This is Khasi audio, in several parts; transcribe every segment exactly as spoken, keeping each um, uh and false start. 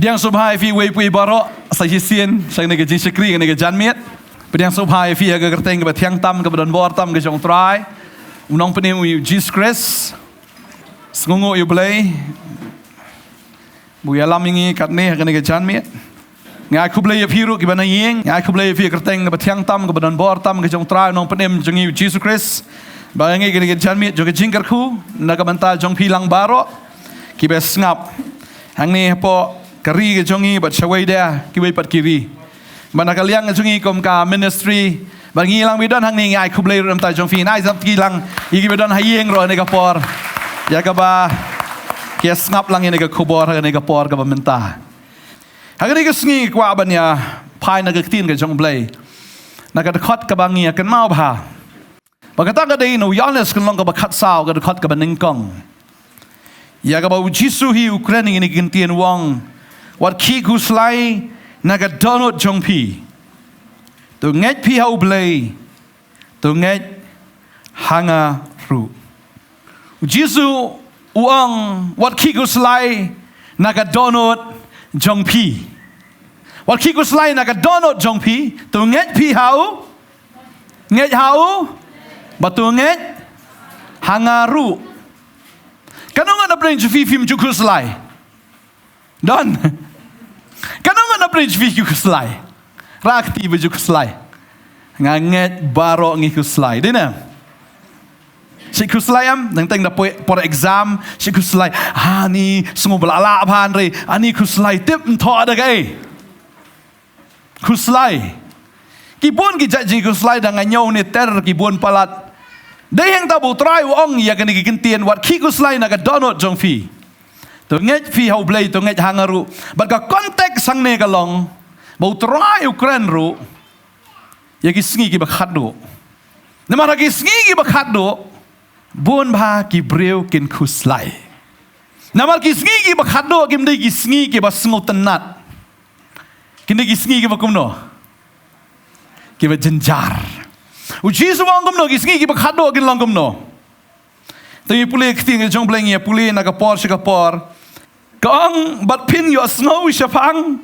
Pdiang sngewbha ïa phi uwei pa uwei baroh sa shisien sha kane ka jingshakri kane ka janmiet. Pdiang sngewbha ïa phi ha ka kyrteng kaba thiang tam kaba don bor tam ka jong U Trai, U Nongpynim U Jisu Khrist. Sngewnguh ïa U Blei ba u ïalam ïa ngi katne ha kane ka janmiet. Nga ai khublei ïa phi ruh kiba na ïing, nga ai khublei ïa phi ha ka kyrteng kaba thiang tam kaba don bor tam ka jong U Trai U Nongpynim jong ngi U Jisu Khrist. Ba ngi kane ka janmiet jong ka jingkyrkhu na ka bynta jong phi lang baroh kiba sngap hangne hapoh ka ri ka jong ngi bad shawei de kiwei pat ki ri. Bad na ka liang ka jong ngi kum ka ministry, bad ngi lang ba don hangne ngi ai khublei ruh na ka bynta jong phi, na i sap ki lang ïa kiba don ha ïing ruh ha kane ka por, ïa kaba ki ïa sngap lang ïa kane ka khubor ha kane ka por kaba mynta. Ha kane ka sngi kwah ban ïa phai na ka ktien ka jong U Blei na ka dkhot kaba ngi ïa kynmaw bha. Ba kata ka dei na u Ïoannis ka lynnong kaba khatsaw ka dkhot kaba nyngkong, ïa kaba U Jisu hi u kren ïa kine ki ktien, u ong: Wat khih khuslai na ka dohnud jong phi. To ngeit phi ha U Blei, to ngeit ha nga ruh. U Jisu u ong: Wat khih khuslai na ka dohnud jong phi. Wat khih khuslai na ka dohnud jong phi. To ngeit phi ha u, ngeit ha u, bad to ngeit ha nga ruh. Katno ngut na pdeng jong phi phim ju khuslai? Don. Katno ngut na pdeng jong phi ju khuslai? Rah kti ba ju khuslai. Nga ngeit baroh ngi khuslai, dei ne? Shi khuslai em, nangteng da poi por exam, shi khuslai. Ani sngew ba la lah bha hynrei ani khuslai, tip ym thoh da kaei. Khuslai. Ki bun ki jait jingkhuslai da nga ñiew ne ter ki bun palat. Dei hangta ba U Trai u ong ïa kane ki ktien: Wat khih khuslai na ka dohnud jong phi. To ngeit phi ha U Blei, to ngeit ha nga ruh. Bad ka context hangne ka long ba U Trai u kren ruh ïa ki sngi kiba khatduh. Namar ha ki sngi kiba khatduh bun bha ki briew kin khuslai. Namar ki sngi kiba khatduh kim dei ki sngi kiba sngewtynnat. Kin dei ki sngi kiba kumno? Kiba jynjar. U Jisu u ong kumno, ki sngi kiba khatduh kin long kumno? Te ngi pule ka ktien ka jong U Blei, ngi pule na ka por sha ka por. Ka ong: Bad phin ïohsngew shaphang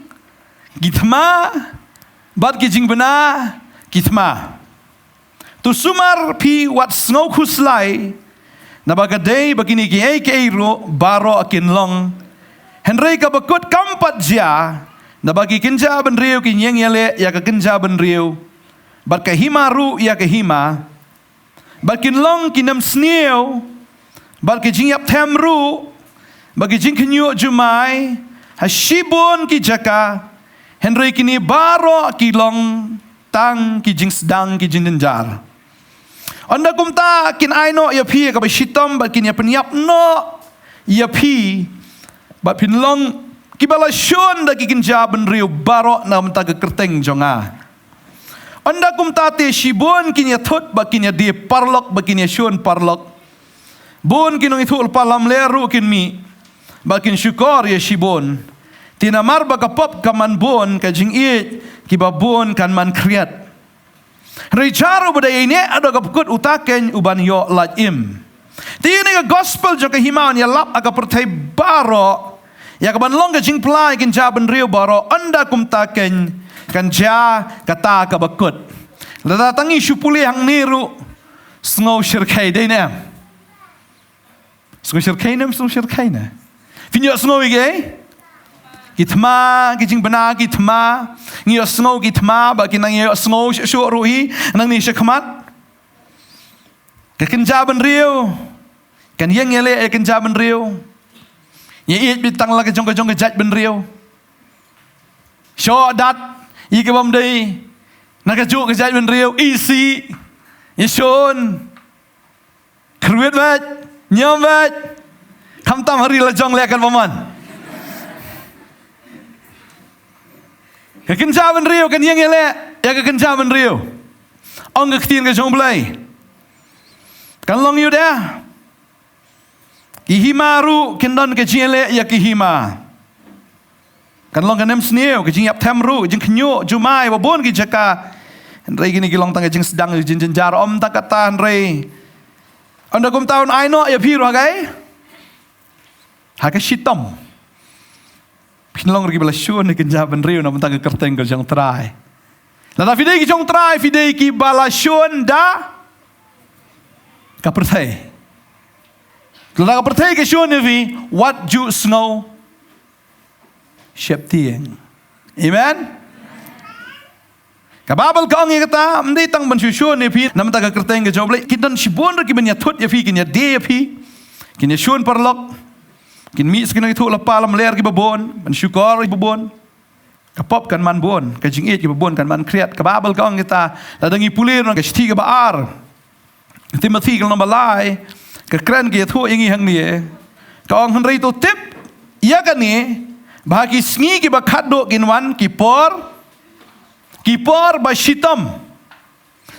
ki thma bad ki jingbna ki thma. To sumar phi, wat sngew khuslai, naba ka dei ba kine kiei kiei ruh baroh kin long, hynrei kaba kut kam pat jia, naba ki kynja bynriew kin ïeng ïaleh ïa ka kynja bynriew, bad ka hima ruh ïa ka hima, bad kin long ki nemsniew, bad ki jingïapthem ruh, bad ki jingkhynñiuh jumai ha shibun ki jaka, hynrei kine baroh ki long tang ki jingsdang ki jingjynjar. Ynda kumta kin ai noh ïa phi ïa kaba shitom bad kin ïapynïap noh ïa phi, bad phin long kiba la shun da ki kynja bynriew baroh na ka bynta ka kyrteng jong nga. Ynda kumta te shibun kin ïathut bad kin ïadie paralok bad kin ïashun paralok. Bun ki nongïathuhlypa lamler ruh kin mih bad kin shukor ïa shibun. Te namar ba ka pop ka man bun, ka jingïeit kiba bun kan man khriat. Hynrei ïa uba dei ïaineh haduh kaba kut, uta keiñ uban ïoh lait im. Te ïa kane ka gospel jong ka hima yn ïalap ha ka pyrthei baroh, ïa kaban long ka jingphla ïa ki kynja bynriew baroh, ynda kumta keiñ kan jia kata kaba kut. Lada tang ngi shu pule hangne ruh, sngew shyrkhei, dei ne em? Sngew shyrkhei ne em, sngew shyrkhei ne? Phin ïohsngew ïa kiei? Ki thma, ki jingbna ki thma. Ngi ïohsngew ki thma, ba kin nang ïohsngew shuh shuh ruh hi nangne shakhmat. Ka kynja bynriew kan ïeng ïaleh ïa ka kynja bynriew. Ïaieit beit tang la ka jong ka jong ka jaitbynriew. Shoh dat ïa ki bym dei na kajuh ka jaitbynriew, isih, ïashun. Kyrwit beit, ñiam beit. Khamtam ha ri la jong leh katba mon. Ka kynja bynriew kan ïeng ïaleh ïa ka kynja bynriew. Ong ka ktien ka jong U Blei, kan long ïa u de. Ki hima ruh kin don ka jingïaleh ïa ki hima. Kan long ka nemsniew, ka jingïapthem ruh, jingkhynñiuh jumai ha bun ki jaka. Hynrei kine ki long tang ka jingsdang, ka jingjynjar, ym tang kata hynrei. Ynda kumta un ai noh ïa phi ruh ha kaei? Ha ka shitom. Kin long ruh kiba la shun, kin jah bynriew na bynta ka kyrteng ka jong Trai. Lada phi dei ki jong Trai, phi dei kiba la shun da ka pyrthei. Lada ka pyrthei ka shun ïa phi, wat ju sngew sheptieng. Amen. Ka Baibl ka ong ïa kata, ym dei tang ban shu shun ïa phi na bynta ka kyrteng ka jong U Blei. Kin don shibun ruh kiban ïathuh ïa phi, kin ïadei ïa phi, kin ïashun paralok, kin mih sha ki nongïathuhlypa lamler kiba bun, ban shukor ïa kiba bun. Ka pop kan man bun, ka jingïeit kiba bun kan man khriat. Ka Baibl ka ong ïa kata, lada ngi pule na ka shithi kaba ar Timothi ka lynnong ba lai, ka kren ka ïathuh ïa ngi hangne. Ka ong, hynrei to tip ïa kane, ba ha ki sngi kiba khatduh kin wan ki por, ki por ba shitom.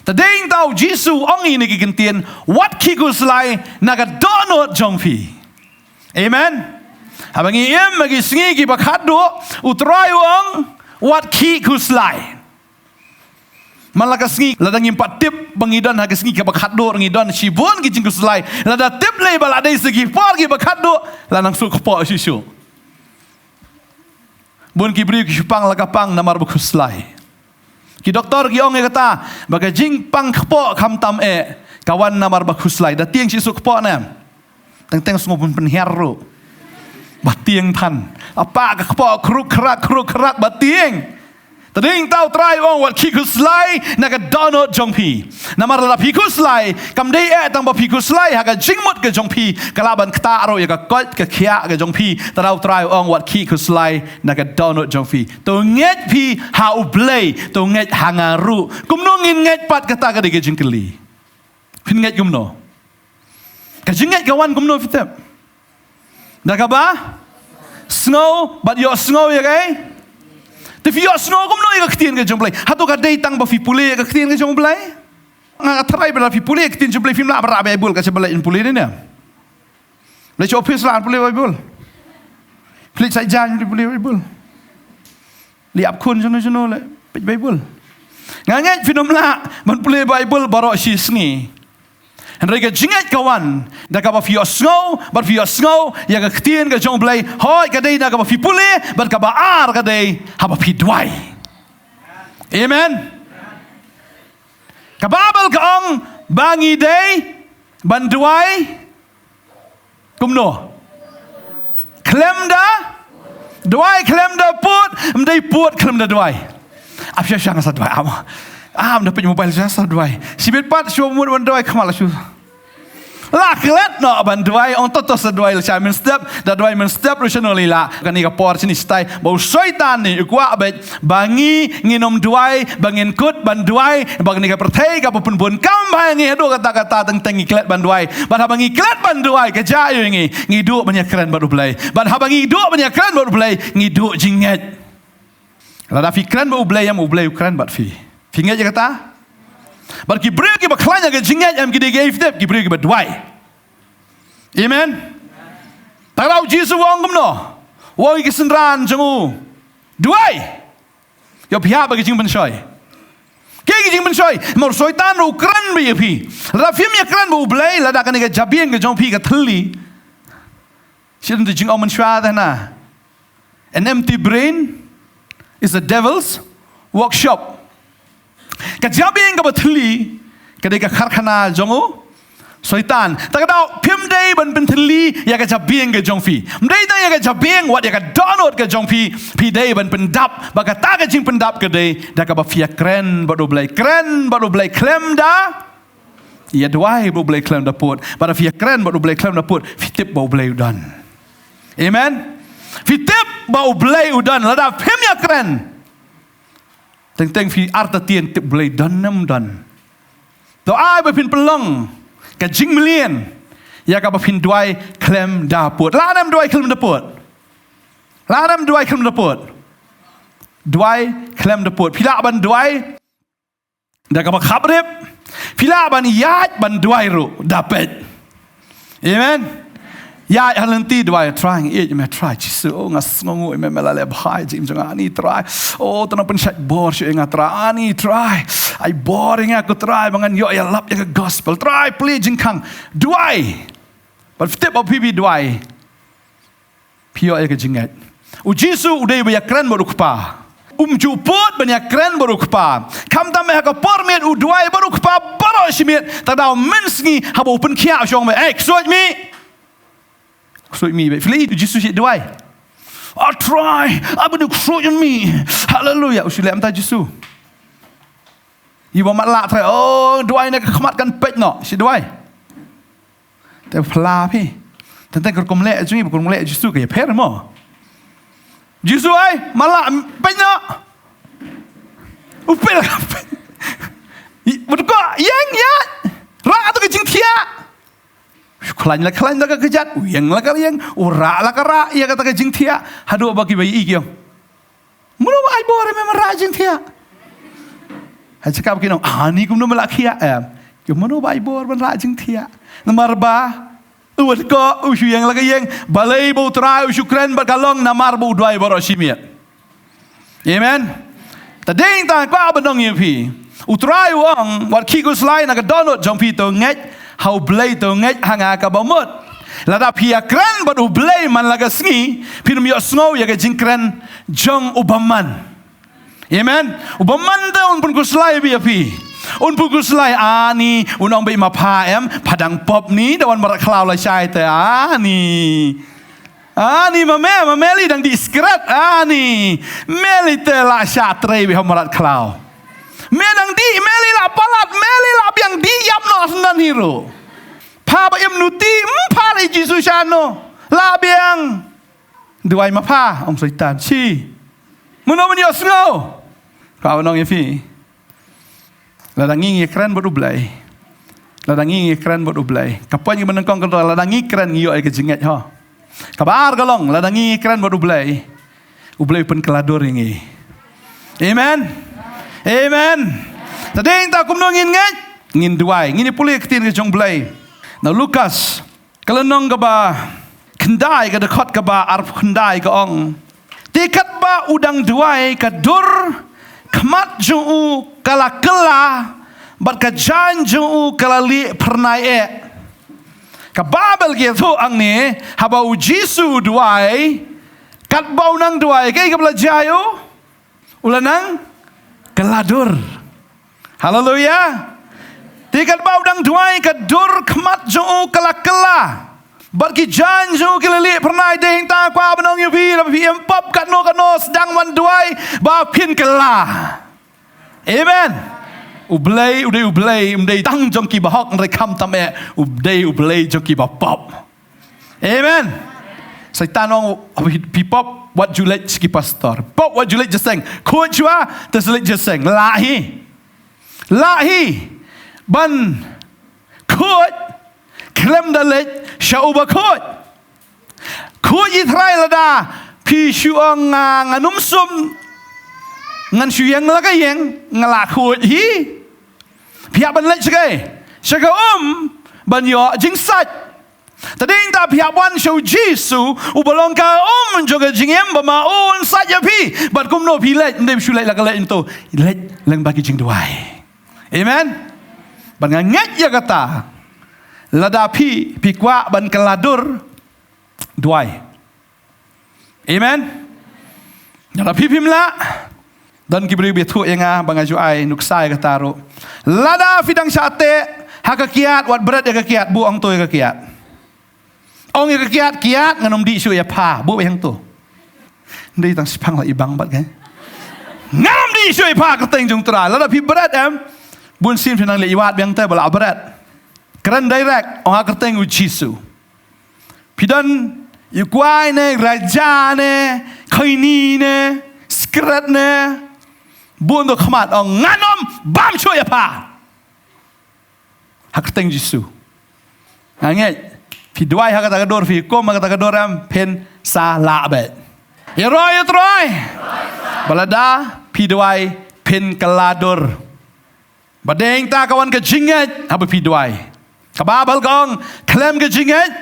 Te dei tang U Jisu u ong ïa ngi ha ki ktien, wat khih khuslai na ka dohnud jong phi. Amen. Haba ngi im ha ki sngi kiba khatduh, U Trai u ong, wat khih khuslai. Man la ka sngi, lada ngim pat tip ba ngi don ha ka sngi kaba khatduh, ngi don shibun ki jingkhuslai. Lada tip lei ba la dei sa ki por kiba khatduh, la nang shu kpoh shisha. Bun ki briew ki shu pang la ka pang namar ba khuslai. Ki doktor ki ong ïa kata, ba ka jingpang kpoh khamtam eh, ka wan namar ba khuslai. Da tieng shisha kpoh ne em? Teng teng sngewbha pynhiar ruh. Ba tieng than. Apa ka kpoh kruk krak, kruk krak ba tieng. Te dei tang U Trai u ong, wat khih khuslai na ka dohnud jong phi. Namar lada phi khuslai, kam dei eh tang ba phi khuslai ha ka jingmut ka jong phi, ka lah ban ktah ruh ïa ka koit ka khiah ka jong phi. Te U Trai u ong, wat khih khuslai na ka dohnud jong phi. To ngeit phi ha U Blei, to ngeit ha nga ruh. Kumno ngin ngeit pat, kata ka dei ka jingkylli. Phin ngeit kumno? Ka jingngeit ka wan kumno, phi tip? Da kaba sngew bad ïohsngew ïa kaei? Te phi ïohsngew kumno ïa ka ktien ka jong U Blei? Hato ka dei tang ba phi pule ïa ka ktien ka jong U Blei? Nga tharai ba lada phi pule ïa ka ktien jong U Blei, phim lah ban rah Baibl, ka jong U Blei, pule ne ne. Leit sha ophis lah pule Baibl. Pule sha jan pule Baibl. Leit ap khun jong no jong no leit peit Baibl. Nga ngeit phin ym lah ban pule Baibl baroh shi sngi. Hynrei ka jingngeit ka wan da kaba phi ïohsngew, bad phi ïohsngew ïa ka ktien ka jong U Blei. Hooid, ka dei da kaba phi pule bad kaba ar ka dei haba phi duwai. Amen. Ka Baibl ka ong ba ngi dei ban duwai kumno? Khlem da duwai, khlem da pud. Ym dei pud khlem da duwai. Ap sha sha nga sa duwai. Am, am da peit mobile sha sa duwai. Shibit pat shu mut ban duwai, khmat la shu. La klet noh ban duwai, ong to to sa duwai la sha mynstep, da duwai mynstep ruh shano lei lah. Kane ka por shini stai ba u Soitan ne u kwah beit ba ngi ngin ym duwai, ba ngin kut ban duwai, ba kane ka pyrthei kaba pynbun kam bha ïa ngi haduh katta katta, teng teng ngi klet ban duwai. Bad haba ngi klet ban duwai, ka jia ïa ngi, ngi duh ban ïakren bad U Blei. Bad haba ngi duh ban ïakren bad U Blei, ngi duh jingngeit. Lada phi kren bad U Blei, ïa U Blei u kren bad phi. Phi ngeit ïa kata? Bad ki briew kiba khlaiñ ïa ka jingngeit em ki dei kiei, phi tip? Ki briew kiba duwai. Amen. Tang ba u Jisu u ong kumno? U ong ïa ki synran jong u, duwai. Ïoh phi hap ba ki jingpynshoi. Ki, ki jingpynshoi. Namar u Soitan ruh u kren bha ïa phi. Lada phim ïakren bad U Blei, lada kane ka jabieng ka jong phi ka thylli. Shisien te jingong mynshuwa te na, an empty brain is the devil's workshop. Ka jabieng kaba thylli ka dei ka karkhana jong u Soitan. Te ka daw phim dei ban pynthylli ïa ka jabieng ka jong phi. Ym dei tang ïa ka jabieng, wat ïa ka dohnud ka jong phi, phi dei ban pyndap. Bad kata ka jingpyndap ka dei da kaba phi ïakren bad U Blei. Kren bad U Blei khlem da ïa duwai bad U Blei khlem da pud. Bad da phi ïakren bad U Blei khlem da pud, phi tip ba U Blei u don. Amen. Phi tip ba U Blei u don lada phim ïakren. Teng teng phi artatien, tip U Blei don ne ym don. To ai ba phin pynlong ka jingmlien ïa kaba phin duwai khlem da pud. Lah ne em duwai khlem da pud? Lah ne em duwai khlem da pud? Duwai khlem da pud. Phi lah ban duwai da kaba khaprip. Phi lah ban ïaid ban duwai ruh da peit. Amen. Ïaid ha lynti duwai, Trai, nga ïeit ïa me Trai Jisu. Oh, nga sngewnguh ïa me, me la leh bha ïa ka jingim jong nga, ani Trai. Oh, to nang pynshait bor shuh ïa nga Trai, ani Trai. Ai bor ïa nga ko Trai ba ngan ïoh ïalap ïa ka gospel Trai, plie jingkhang. Duwai. Bad phi tip ba phi, phi duwai, phi ïoh ïa ka jingngeit. U Jisu u dei ba ïakren bad u Kpa. Um ju put ban ïakren bad u Kpa. Khamtam eh ha ka por miet u duwai bad u Kpa baroh shi miet. Te da u mynsngi haba u pynkhiah u shong beit. Eh, ksuid mih. Ksuid mih beit. Phi la ïohi u Jisu shi duwai. Ah Trai, ah ba u ksuid mih. Haleluya. U shu leh mynta Jisu. Ïa ba matlah Trai. Oh, duwai na ka khmat kan peit noh. Shi duwai. Te pla phi. Tang tang ka rukom leh jong ngi, ka rukom leh Jisu ka ïapher mo. Jisu ai, matlah, peit noh. U peit. Bad ko, ïeng ïa. Rah to ka jingthiah. Khlaiñ la khlaiñ la ka kjat, u ïeng la ka ïeng, u rah la ka rah, ïa kata ka jingthiah. Haduh ba ki ba ïohi ki ong. Mano ba ai bor em ban rah jingthiah? Ha jaka ba ki ong, ani kumno ba la khiah em. Ki ong mano ba ai bor ban rah jingthiah? Namar ba u wat ko u shu ïeng la ka ïeng, balei ba u Trai u shu kren bad ka long namar ba u duwai baroh shi miet. Amen. Te dei tang kwah ban ong ïa phi. U Trai u ong, wat khih khuslai na ka dohnud jong phi, to ngeit ha U Blei, to ngeit ha nga ka bamut. Lada phi ïakren bad U Blei man la ka sngi, phin ym ïohsngew ïa ka jingkren jong u bymman. Amen. U bymman te un pynkhuslai beit ïa phi. Un pynkhuslai ani, un ong beit ma pha em, pha dang pop ni, da wan mrad khlaw lashai te ani. Ani ma me, ma Meli dang dih sikret, ani. Meli te la shah trei beit ha mrad khlaw. Me dang dih, Meli la palat, Meli la biang dih ïap noh shen hi ruh. Pha ba im nuti, mm, pha leh Jisu shano. La biang. Duwai ma pha, ong Soitan, shi. Mano ban ïohsngew? Kwah ban ong ïa phi. Lada ngi ngi kren bad U Blei. Lada ngi ngi kren bad U Blei. Ka point kaba nyngkong ka dei lada ngi kren ngi ïoh ïa ka jingngeit ho. Kaba ar ka long lada ngi ngi kren bad U Blei. U Blei u pynkylla dur ïa ngi. Amen. Amen. Te dei ta kumno ngin ngeit? Ngin duwai. Ngin ïa pule ktien ka jong U Blei. Na Lukas. Ka lynnong kaba khyndai, ka dkhot kaba arphew khyndai ka ong. Te katba u dang duwai ka dur khmat jong u ka la kylla bad ka jaiñ jong u ka la lieh phyrnai eh. Ka Baibl ka ïathuh hangne haba u Jisu u duwai katba u nang duwai kaei kaba la jia ïa u? U la nang kylla dur. Haleluya. Te katba u dang duwai ka dur khmat jong u ka la kylla. Bad ki jaiñ jong u ki la lieh phyrnai. Dei ta kwah ban ong ïa phi lada phi im pop katno katno sdang wan duwai ba phin kylla. Amen. U Blei, u dei u Blei, um dei tang jong ki bahok hynrei khamtam eh, u dei u Blei jong ki bapop. Amen. Soitan ong, phi pop wat ju leit sha ki pastor. Pop wat ju leit jingïaseng. Khuid shuwa, te sa leit jingïaseng. Lah hi. Lah hi. Ban khuid khlem da leit sha uba khuid. Khuid i trai lada phi shu ong nga, ngan ym sum. Ngan shu ïeng la ka ïeng, nga la khuid hi. Phi hap ban leit sha kaei? Sha ka um ban ïoh jingsait. Te dei ta phi hap wan sha u Jisu uba long ka um jong ka jingim ba ma u un sait ïa phi. Bad kumno phi leit, ym dei shu leit la ka leit nto. Leit lyngba ki jingduwai. Amen. Bad nga ngeit ïa kata. Lada phi, phi kwah ban kylla dur, duwai. Amen. Lada phi phim lah. Don ki briew ba ïathuh ïa nga ba nga ju ai nuksa ïa kata ruh. Lada phi dang shah teh ha ka kiad, wat bret ïa ka kiad, buh hangto ïa ka kiad. Ong ïa ka kiad, kiad, ngan ym dih shuh ïa pha, buh beit hangto. Ym dei tang shiphang la i bang bad ka. Ngan ym dih shuh ïa pha kyrteng jong u Trai. Lada phi bret em. Bun sien phi nang leh i wad biang te ba la bret. Kren direct, ong ha kyrteng u Jisu. Phi don i kwai ne, raja ne, khaini ne, skret ne. Bun to khmat, ong ngan ym bam shuh ïa pha. Ha kyrteng Jisu. Nga ngeit, phi duwai ha kata ka dur, phi kum ha kata ka dur em, phin sa lah beit. Ïaroh ïa u Trai. Ba lada phi duwai phin kylla dur. Ba dei ta ka wan ka jingngeit haba phi duwai. Ka Baibl ka ong, khlem ka jingngeit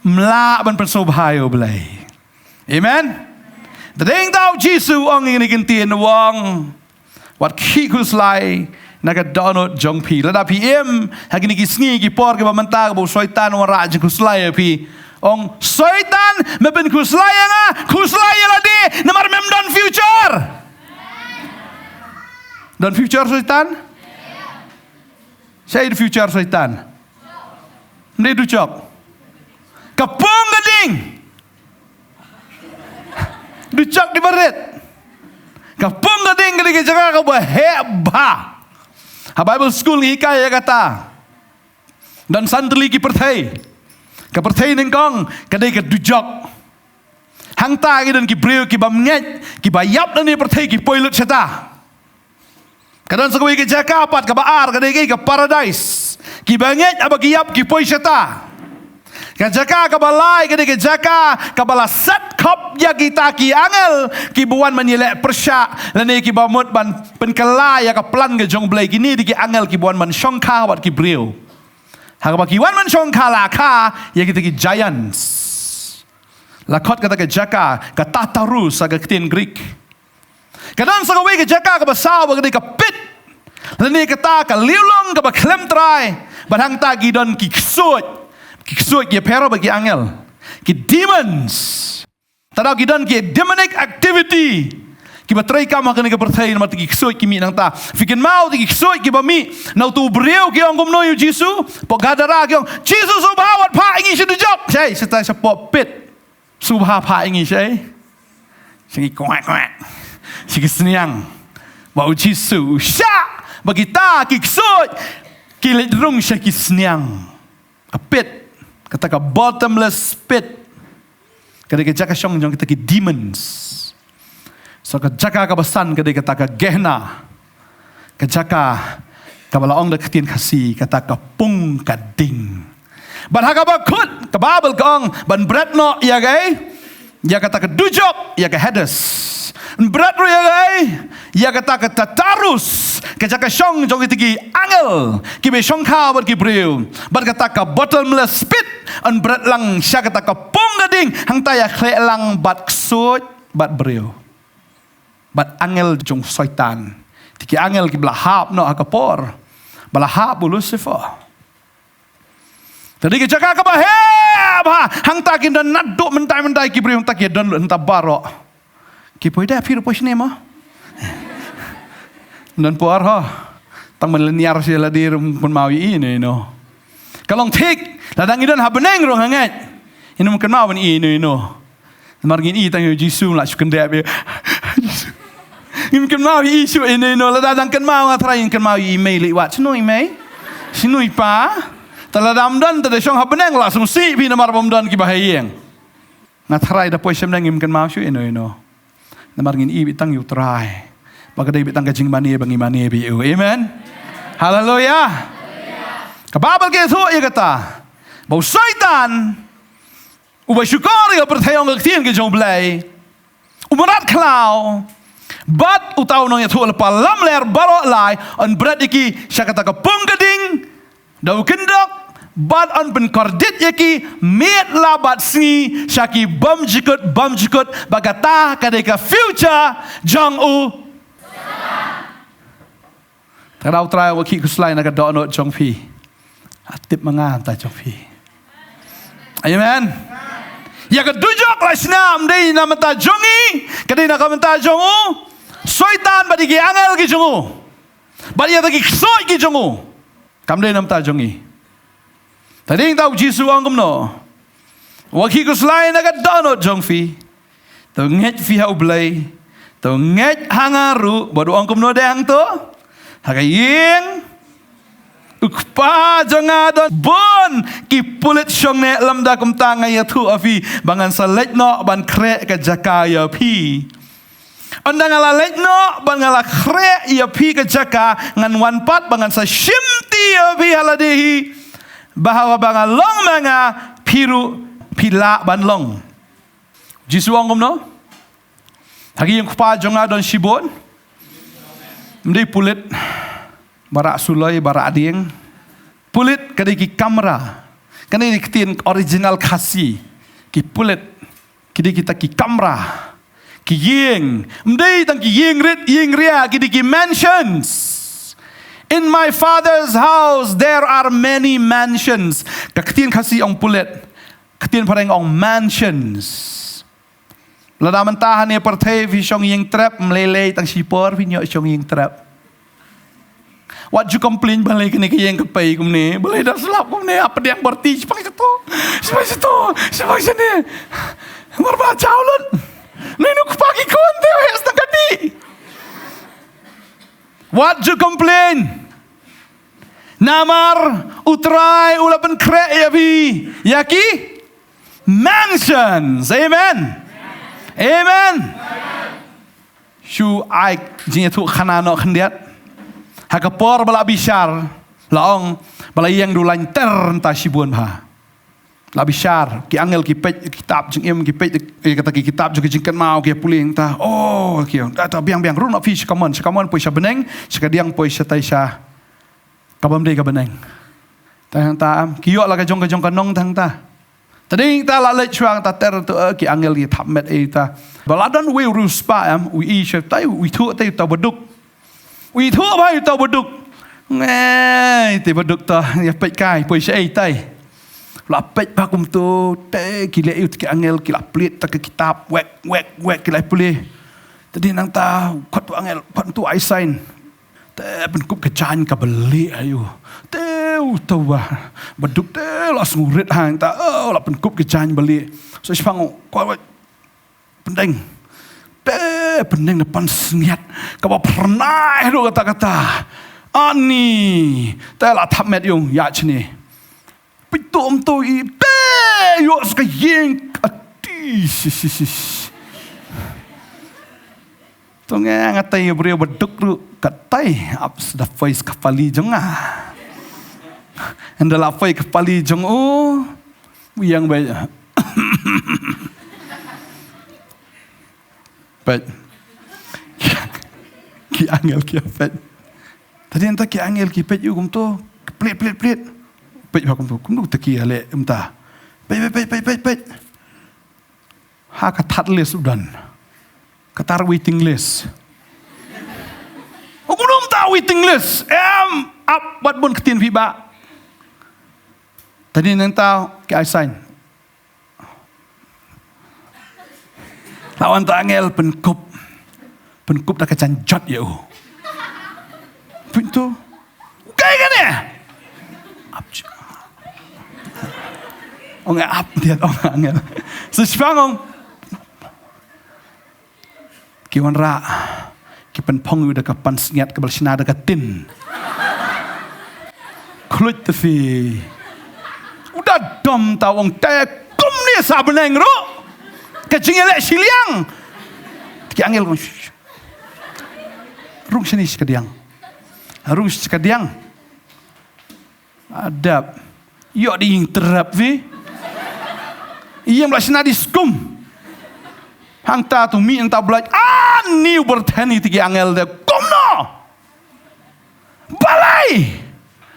ym lah ban pynsngewbha ïa u Blei. Amen. Te dei ta u Jisu u ong ïa kine ki ktien, u ong wat khih khuslai na ka dohnud jong phi. Lada phi im ha kine ki sngi ki por kiba mynta kaba u Soitan u wanrah jingkhuslai ïa phi, Ong Soitan, me pynkhuslai ïa nga, khuslai ïa lade, namar mem don future. Don future Soitan? Shaei future Soitan? Ym dei dujok. Ka pung ka ding. Dujok dei barit. Ka pung ka ding ka dei ka jaka kaba heh bha. Ha Bible school ngi hikai ïa kata. Don san tylli ki pyrthei. Ka pyrthei nyngkong ka dei ka dujok. Hangta ki don ki briew kiba ngeit, kiba ïap na kane ka pyrthei ki poi lut shata. Ka don sa kawei ka jaka pat kaba ar ka dei ka paradise. Kiba ngeit haba ki ïap ki poi shata. Ka jaka kaba lai ka dei ka jaka kaba la set khop ïa kita ki angel kiba wan ban ïaleh pyrshah lane kiba mut ban pynkylla ïa ka plan ka jong U Blei. Kine dei ki angel kiba wan ban shongkha bad ki briew. Ha kaba ki wan ban shongkha la kha ïa kita ki giants. La khot kata ka jaka ka Tartarus ha ka ktien Greek. Ka don sa kawei ka jaka kaba saw ba ka dei ka pit. Lane kata ka liewlong kaba khlem trai. Bad hangta ki don ki ksuid. Ki ksuid ki ïapher bad ki angel. Ki demons. Te daw ki don ki demonic activity. Kiba trei kam ha kane ka pyrthei namar te ki ksuid ki mih nangta. Phi kynmaw te ki ksuid kiba mih na uto u briew ki ong kumno ïa u Jisu. Pok Gadara ki ong, Jisu sngewbha wat phah ïa ngi sha dujok. Shei, shatai shapoh pit. Sngewbha phah ïa ngi shei. Sha ki kwek kwek. Sha ki sniang. Ba u Jisu u shah ba kita ki ksuid ki leit rung sha ki sniang. A pit. Kata ka bottomless pit. Ka dei ka jaka shong jong kita ki demons. So ka jaka kaba san ka dei kata ka Gehenna. Ka jaka kaba la ong da ka ktien Khasi kata ka pung ka ding. Bad ha kaba kut ka Baibl ka ong ban bret noh ïa kaei? Ïa kata ka dujok, ïa ka Hades. Bret ruh ïa kaei? Ïa kata ka Tartarus, ka jaka shong jong kita ki angel kiba shongkha bad ki briew. Bad kata ka bottomless pit, yn bret lang sha kata ka pung ka ding, hangta ïakhleh lang bad ksuid bad briew. Bad angel jong Soitan. Te ki angel kiba la hap noh ha ka por ba la hap u Lucifer. Te dei ka jaka kaba heh bha, hangta kin don naduh mynta mynta ki briew hangta ki don lut hangta baroh. Ki poi da phi ruh poi shane mo. Don por ho. Tang ban lynñiar sha lade ruh ym kynmaw ïa i ino ino. Ka long thik, lada ngi don ha bneng ruh nga ngeit. Ino ym kynmaw ban i ino ino. Namar ngin i tang ïa u Jisu, la shu kyndep ïa. Ngim kynmaw ïa i shuh ino ino, lada dang kynmaw nga tharai ngin kynmaw ïa i mei leit wad. Shano i mei? Shano i pa? Te lada ym don te da shong ha bneng la sngewsih phi namar ba ym don kiba ha ïing. Nga tharai da poi sha bneng ngim kynmaw shuh ino ino. Namar ngin i beit tang ïa u Trai. Ba ka dei beit tang ka jingmane ba ngi mane beit ïa u. Amen. Haleluya. Ka Baibl ka ïathuh ïa kata. Ba u Soitan uba shukor ïa ka pyrthei ong ka ktien ka jong U Blei, u mrad khlaw, bad uta u nongïathuhlypa lamler baroh lai, yn bret ïa ki sha kata ka pung ka ding da u kyndok, bad yn pynkordit ïa ki miet la bad sngi sha ki bymjukut bymjukut, ba kata ka dei ka future jong u. Te ka daw Trai u khih khuslai na ka dohnud jong phi. Ha tip ma nga mynta jong phi. Amen. Ïa ka dujok la shna ym dei na mynta jong ngi, ka dei na ka mynta jong u Soitan bad ïa ki angel ki jong u. Bad ïa ki ksuid ki jong u. Kam dei na mynta jong ngi. Te dei tang u Jisu u ong kumno? U khih khuslai na ka dohnud jong phi. To ngeit phi ha U Blei. To ngeit ha nga ruh, bad u ong kumno de hangto? Ha ka ïing u Kpa jong nga don bun ki pulit shong ne, lymda kumta nga ïathuh ha phi ba ngan sa leit noh ban khreh ka jaka ïa phi. Ynda nga la leit noh bad nga la khreh ïa phi ka jaka, ngan wan pat ba ngan sa shimti ïa phi ha lade hi, ba haba nga long ma nga, phi ruh phi lah ban long. Jisu ong kumno? Ha ka ïing u Kpa jong nga don shibun. Ym dei pulit ba rah suloi ba rah dieng. Pulit ka dei ki kamra. Kane dei ktien original Khasi. Ki pulit ki dei kita ki kamra. Ki ïing. Ym dei tang ki ïing rit ïing ria, ki dei ki mansions. In my Father's house there are many mansions. Ka ktien Khasi ong pulit. Ka ktien phareng ong mansions. Lada mynta hangne pyrthei phi shong ïing trep, ym lei lei tang shipor phin ïoh shong ïing trep. Wat ju complain balei kane ka ïing ka pei kumne, balei da slap kumne, ha pdiang byrti, shiphang shato, shiphang shato, shiphang shane. Namar ba jaw lut. Nai nu kpa ki khun te, heh, sdang ka dih. Wat ju complain. Namar U Trai u la pynkhreh ïa phi ïa ki mansions. Amen. Amen. Shu ai jingïathuh khana noh khyndiat. Ha ka por ba la bishar, la ong ba la ïeng da u lain ter, nangta shibun bha. La bishar, ki angel ki peit kitab jingim, ki peit, eh, kata ki kitab jong ki jingkynmaw, ki pule nangta. Oh, ki ong, ta, ta, biang, biang, rung noh phi sha kamon, sha kamon poi sha bneng, sha kadiang poi shatai sha kabym dei ka bneng. Te hangta, em, ki ïoh la ka jong ka jong ka nong te hangta. Te dei ta la leit shuwa ta ter tu, eh, ki angel ki thap met ei ta. Ba la don uwei u riewspah, em, u i shatai, u ithuh tai uta u baduk. U ithuh bha uta u baduk. Ngai, te baduk ta, ïa peit kai, poi shaei tai. La peit bha kumto, te ki leh ïa uta ki angel, ki la plied ta ka kitab, wek, wek, wek, ki la pule. Te dei nangta, khot tu angel, khot tu ai sign. Te pynkup ka jaiñ kaba lieh aïu. Te uta u ba, baduk te la sngew rit hangta, oh, la pynkup ka jaiñ ba lieh. So, shipang, kwah, kwah, pyndeng. Te pyndeng da pansngiat kaba phyrnai ruh katta katta. Ani, te la thap met ïa u, ïa shane. Peit to, ym to i, te ïoh sa ka ïing, ati, sis, sis, sis. To nga, nga tei briew baduk ruh, katai, ap sa da poi sa ka pali jong nga. Ynda la poi ka pali jong u, u ïeng beit. Peit. Ki angel ki peit. Te dei nangta ki angel ki peit ïa u kumto, plied, plied, plied. Peit bha kumto, kumno te ki ïaleh mynta. Peit, peit, peit, peit, peit, peit. Ha ka third list u don. Kata waiting list. U kumno mynta waiting list. Em, ap, wat bun ktien phi bah. Te dei nangta ki ai sign. La wan ta angel pynkup. Pynkup da ka jaiñ jot ïa u. Pynto. Ukai kane. Ap. Ong ap dia ong angel. Sa shipang ong. Ki wanrah, ki pynphong ïa u da ka pansngiat kaba la shna da ka tin. Khluit te phi. U da dom ta u ong te kumne sa bneng ruh. Ka jingïaleh shiliang. Ki angel ong, "Shh, shh. Rung shane sha kadiang. Rung sha kadiang." Adap. Ïoh da ïing trep phi. Ïing ba la shna da i skum. Hangta to mih hangta u Blai. Ani u pyrthen ïa kita ki angel de. Kumno? Balei?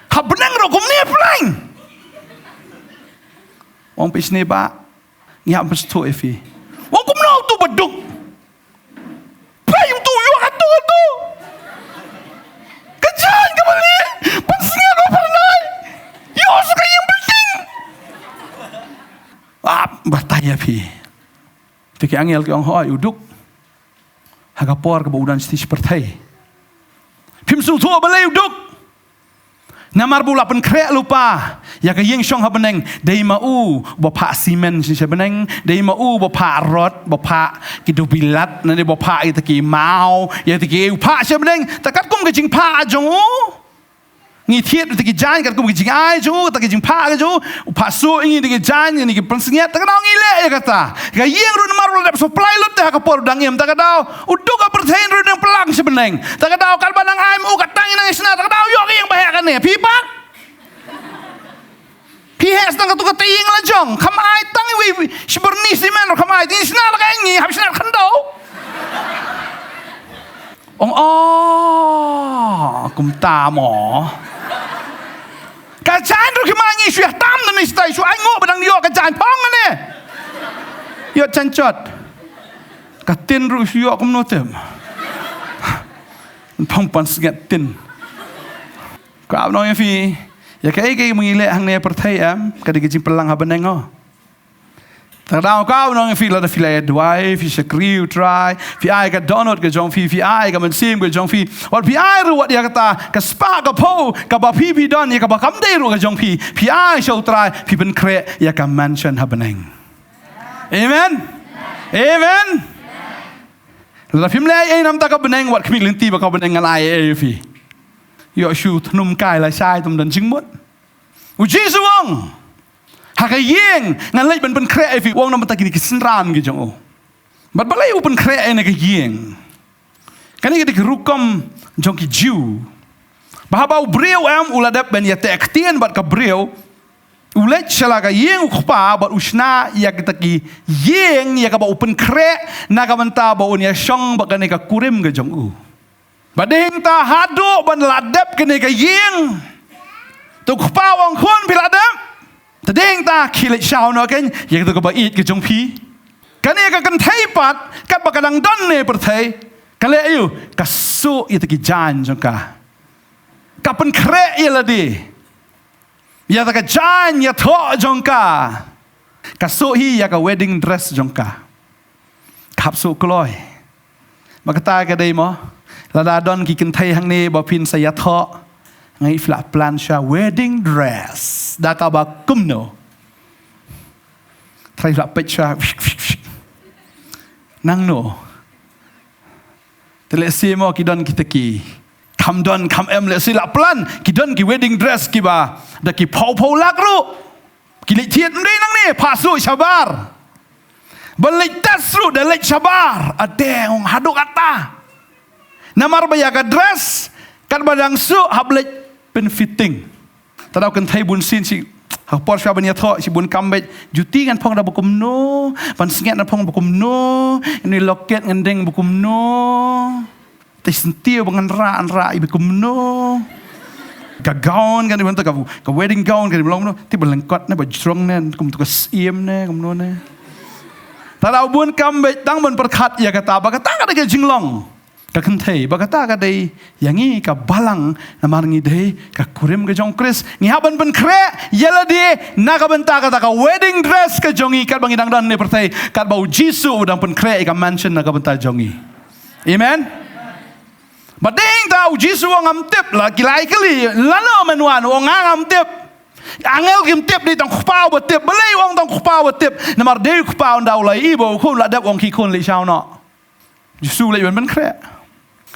Ha bneng ruh kumne pleng. Ong phi shane bah. Ngi hap ban sngewthuh ïa phi. Ong kumno uto u baduk. Peit uto u ïoh kato kato. Ka jaiñ kaba lieh. Pansngiat ba phyrnai. Ïoh sa ka ïing building. Ah, batai ïa phi. Te ki angel ki ong hooid u duk. Ha ka por kaba u don sha pyrthei. Phim sngewthuh balei u duk. Namar ba u la pynkhreh lypa ïa ka ïing shong ha bneng, dei ma u ba phah simen sha bneng, dei ma u ba phah rod, ba phah ki dewbilat, ne ba phah ïa kita ki maw, ïa kita ki, u phah sha bneng. Te katkum ka jingphah jong u, ngi thied ïa kita ki jaiñ, katkum ka jingai jong u, kata ka jingphah ka jong u, u phah shuh ïa ngi da ki jaiñ, ïa ngi ki pansngiat, te ka daw ngi leh ïa kata. Ka ïing ruh namar u la dep supply lut te ha ka por u dang im, te ka daw u duk ha pyrthei ruh nang pynlang sha bneng. Te ka daw katba nang ai ma u, katba nang ïa shna, te ka daw ïoh ka ïing ba heh kane. Phi pat? Phi heh sdang katto katne ïing la jong. Kham ai tang iwei, iwei, shi byrni simen ruh kham ai. Te ngi shna la ka ïing, ngi hap shna khyndew. Ong, oh, kumta mo. Ka jaiñ ruh ki ma ngi shu ïa tam da ni stai shu ai nguh ba dang ïoh ka jaiñ phong ne. Ïoh jaiñ jot. Ka tin ruh shu ïoh kumno te. Phong pansngiat tin. Ka ap nong ïa phi. Ïa kaei kaei ma ngi leh hangne pyrthei em. Ka dei ka jingpynlang ha bneng o. Tang dang ka u nong phi la da phi la duwai, phi shakri u Trai, phi ai ka dohnud ka jong phi, phi ai ka mynsiem ka jong phi. Wat phi ai ruh wat ïa kata, ka spah ka phew, kaba phi phi don, ïa kaba kam dei ruh ka jong phi, phi ai sha u Trai, phi pynkhreh ïa ka mansion ha bneng. Amen. Amen. Lada phim leh ei namar ka bneng, wat khmih lynti ba ka bneng ngan ai ei ïa phi. Ïoh shu thnum kai la shai tam don jingmut. U Jisu u ong, ha ka ïing ngan leit ban pynkhreh ïa phi, u ong namar ta kine ki synran ki jong u. Bad balei u pynkhreh ïa na ka ïing? Kane ka dei ka rukom jong ki Jiw. Ba haba u briew em u la dep ban ïateh ktien bad ka briew. U leit sha la ka ïing u kpa bad u shna ïa kita ki ïing ïa kaba u pynkhreh na ka bynta ba un ïashong bad kane ka kurim ka jong u. Bad dei hangta haduh ban la dep kane ka ïing. Te u kpa u ong khun phi la dep. Te dei hangta khie leit shaw noh kein ïa kata kaba ïeit ka jong phi. Kane ka kynthei pat katba ka dang don ne pyrthei. Ka leh aïu, ka suh ïa ta ki jaiñ jong ka. Ka pynkhreh ïa lade. Ïa ta ka jaiñ ïathoh jong ka. Ka suh hi ïa ka wedding dress jong ka. Ka hap suh kloi. Ba kata ka dei mo. Lada don ki kynthei hangne ba phin sa ïathoh. Nga i phi la plan sha wedding dress. Da kaba kumno. Trai phi la peit sha. Nangno. Te lehse mo ki don kita ki. Kham don, kham em lehse la plan. Ki don ki wedding dress kiba. Da ki phew phew lak ruh. Ki leit thied ym dei nangne, phah suh shabar. Ban leit test ruh, da leit shabar. Ade ong haduh kata. Namar ba ïa ka dress, katba dang suh, hap leit pynfitting. Te da u kynthei bun sien shi, ha por shuwa ban ïathoh, shi bun kam beit, juti ngan phong da ba kumno, ban sngewthuh ngan phong ba kumno, ine locket ngan deng ba kumno. Te sngewthuh ba ngan rah, ngan rah, iba kumno. Ka gown kan iba ka, ka wedding gown kan iba long kumno, te ba lyngkot ne, ba jrong ne, kumto ka siem ne, kumno ne. Te da u bun kam beit tang ban pyrkhat ïa kata, ba kata ka dei ka jinglong. Ka kynthei, ba kata ka dei, ïa ngi ka balang, namar ngi dei, ka kurim ka jong Khrist. Ngi hap ban pynkhreh, ïa lade, na ka bynta kata ka wedding dress ka jong ngi, katba ngi dang don ne pyrthei, katba u Jisu u dang pynkhreh, ïa ka mansion na ka bynta jong ngi. Amen. Ba dei ta u Jisu u ong ngam tip la, ki la kylli, lano men wan, u ong nga ngam tip. Angel kim tip dei tang u Kpa uba tip, balei u ong tang u Kpa uba tip. Namar dei u Kpa u ong da u la i ba u khun la dep u ong khie khun leit shaw noh. Jisu leit ban pynkhreh.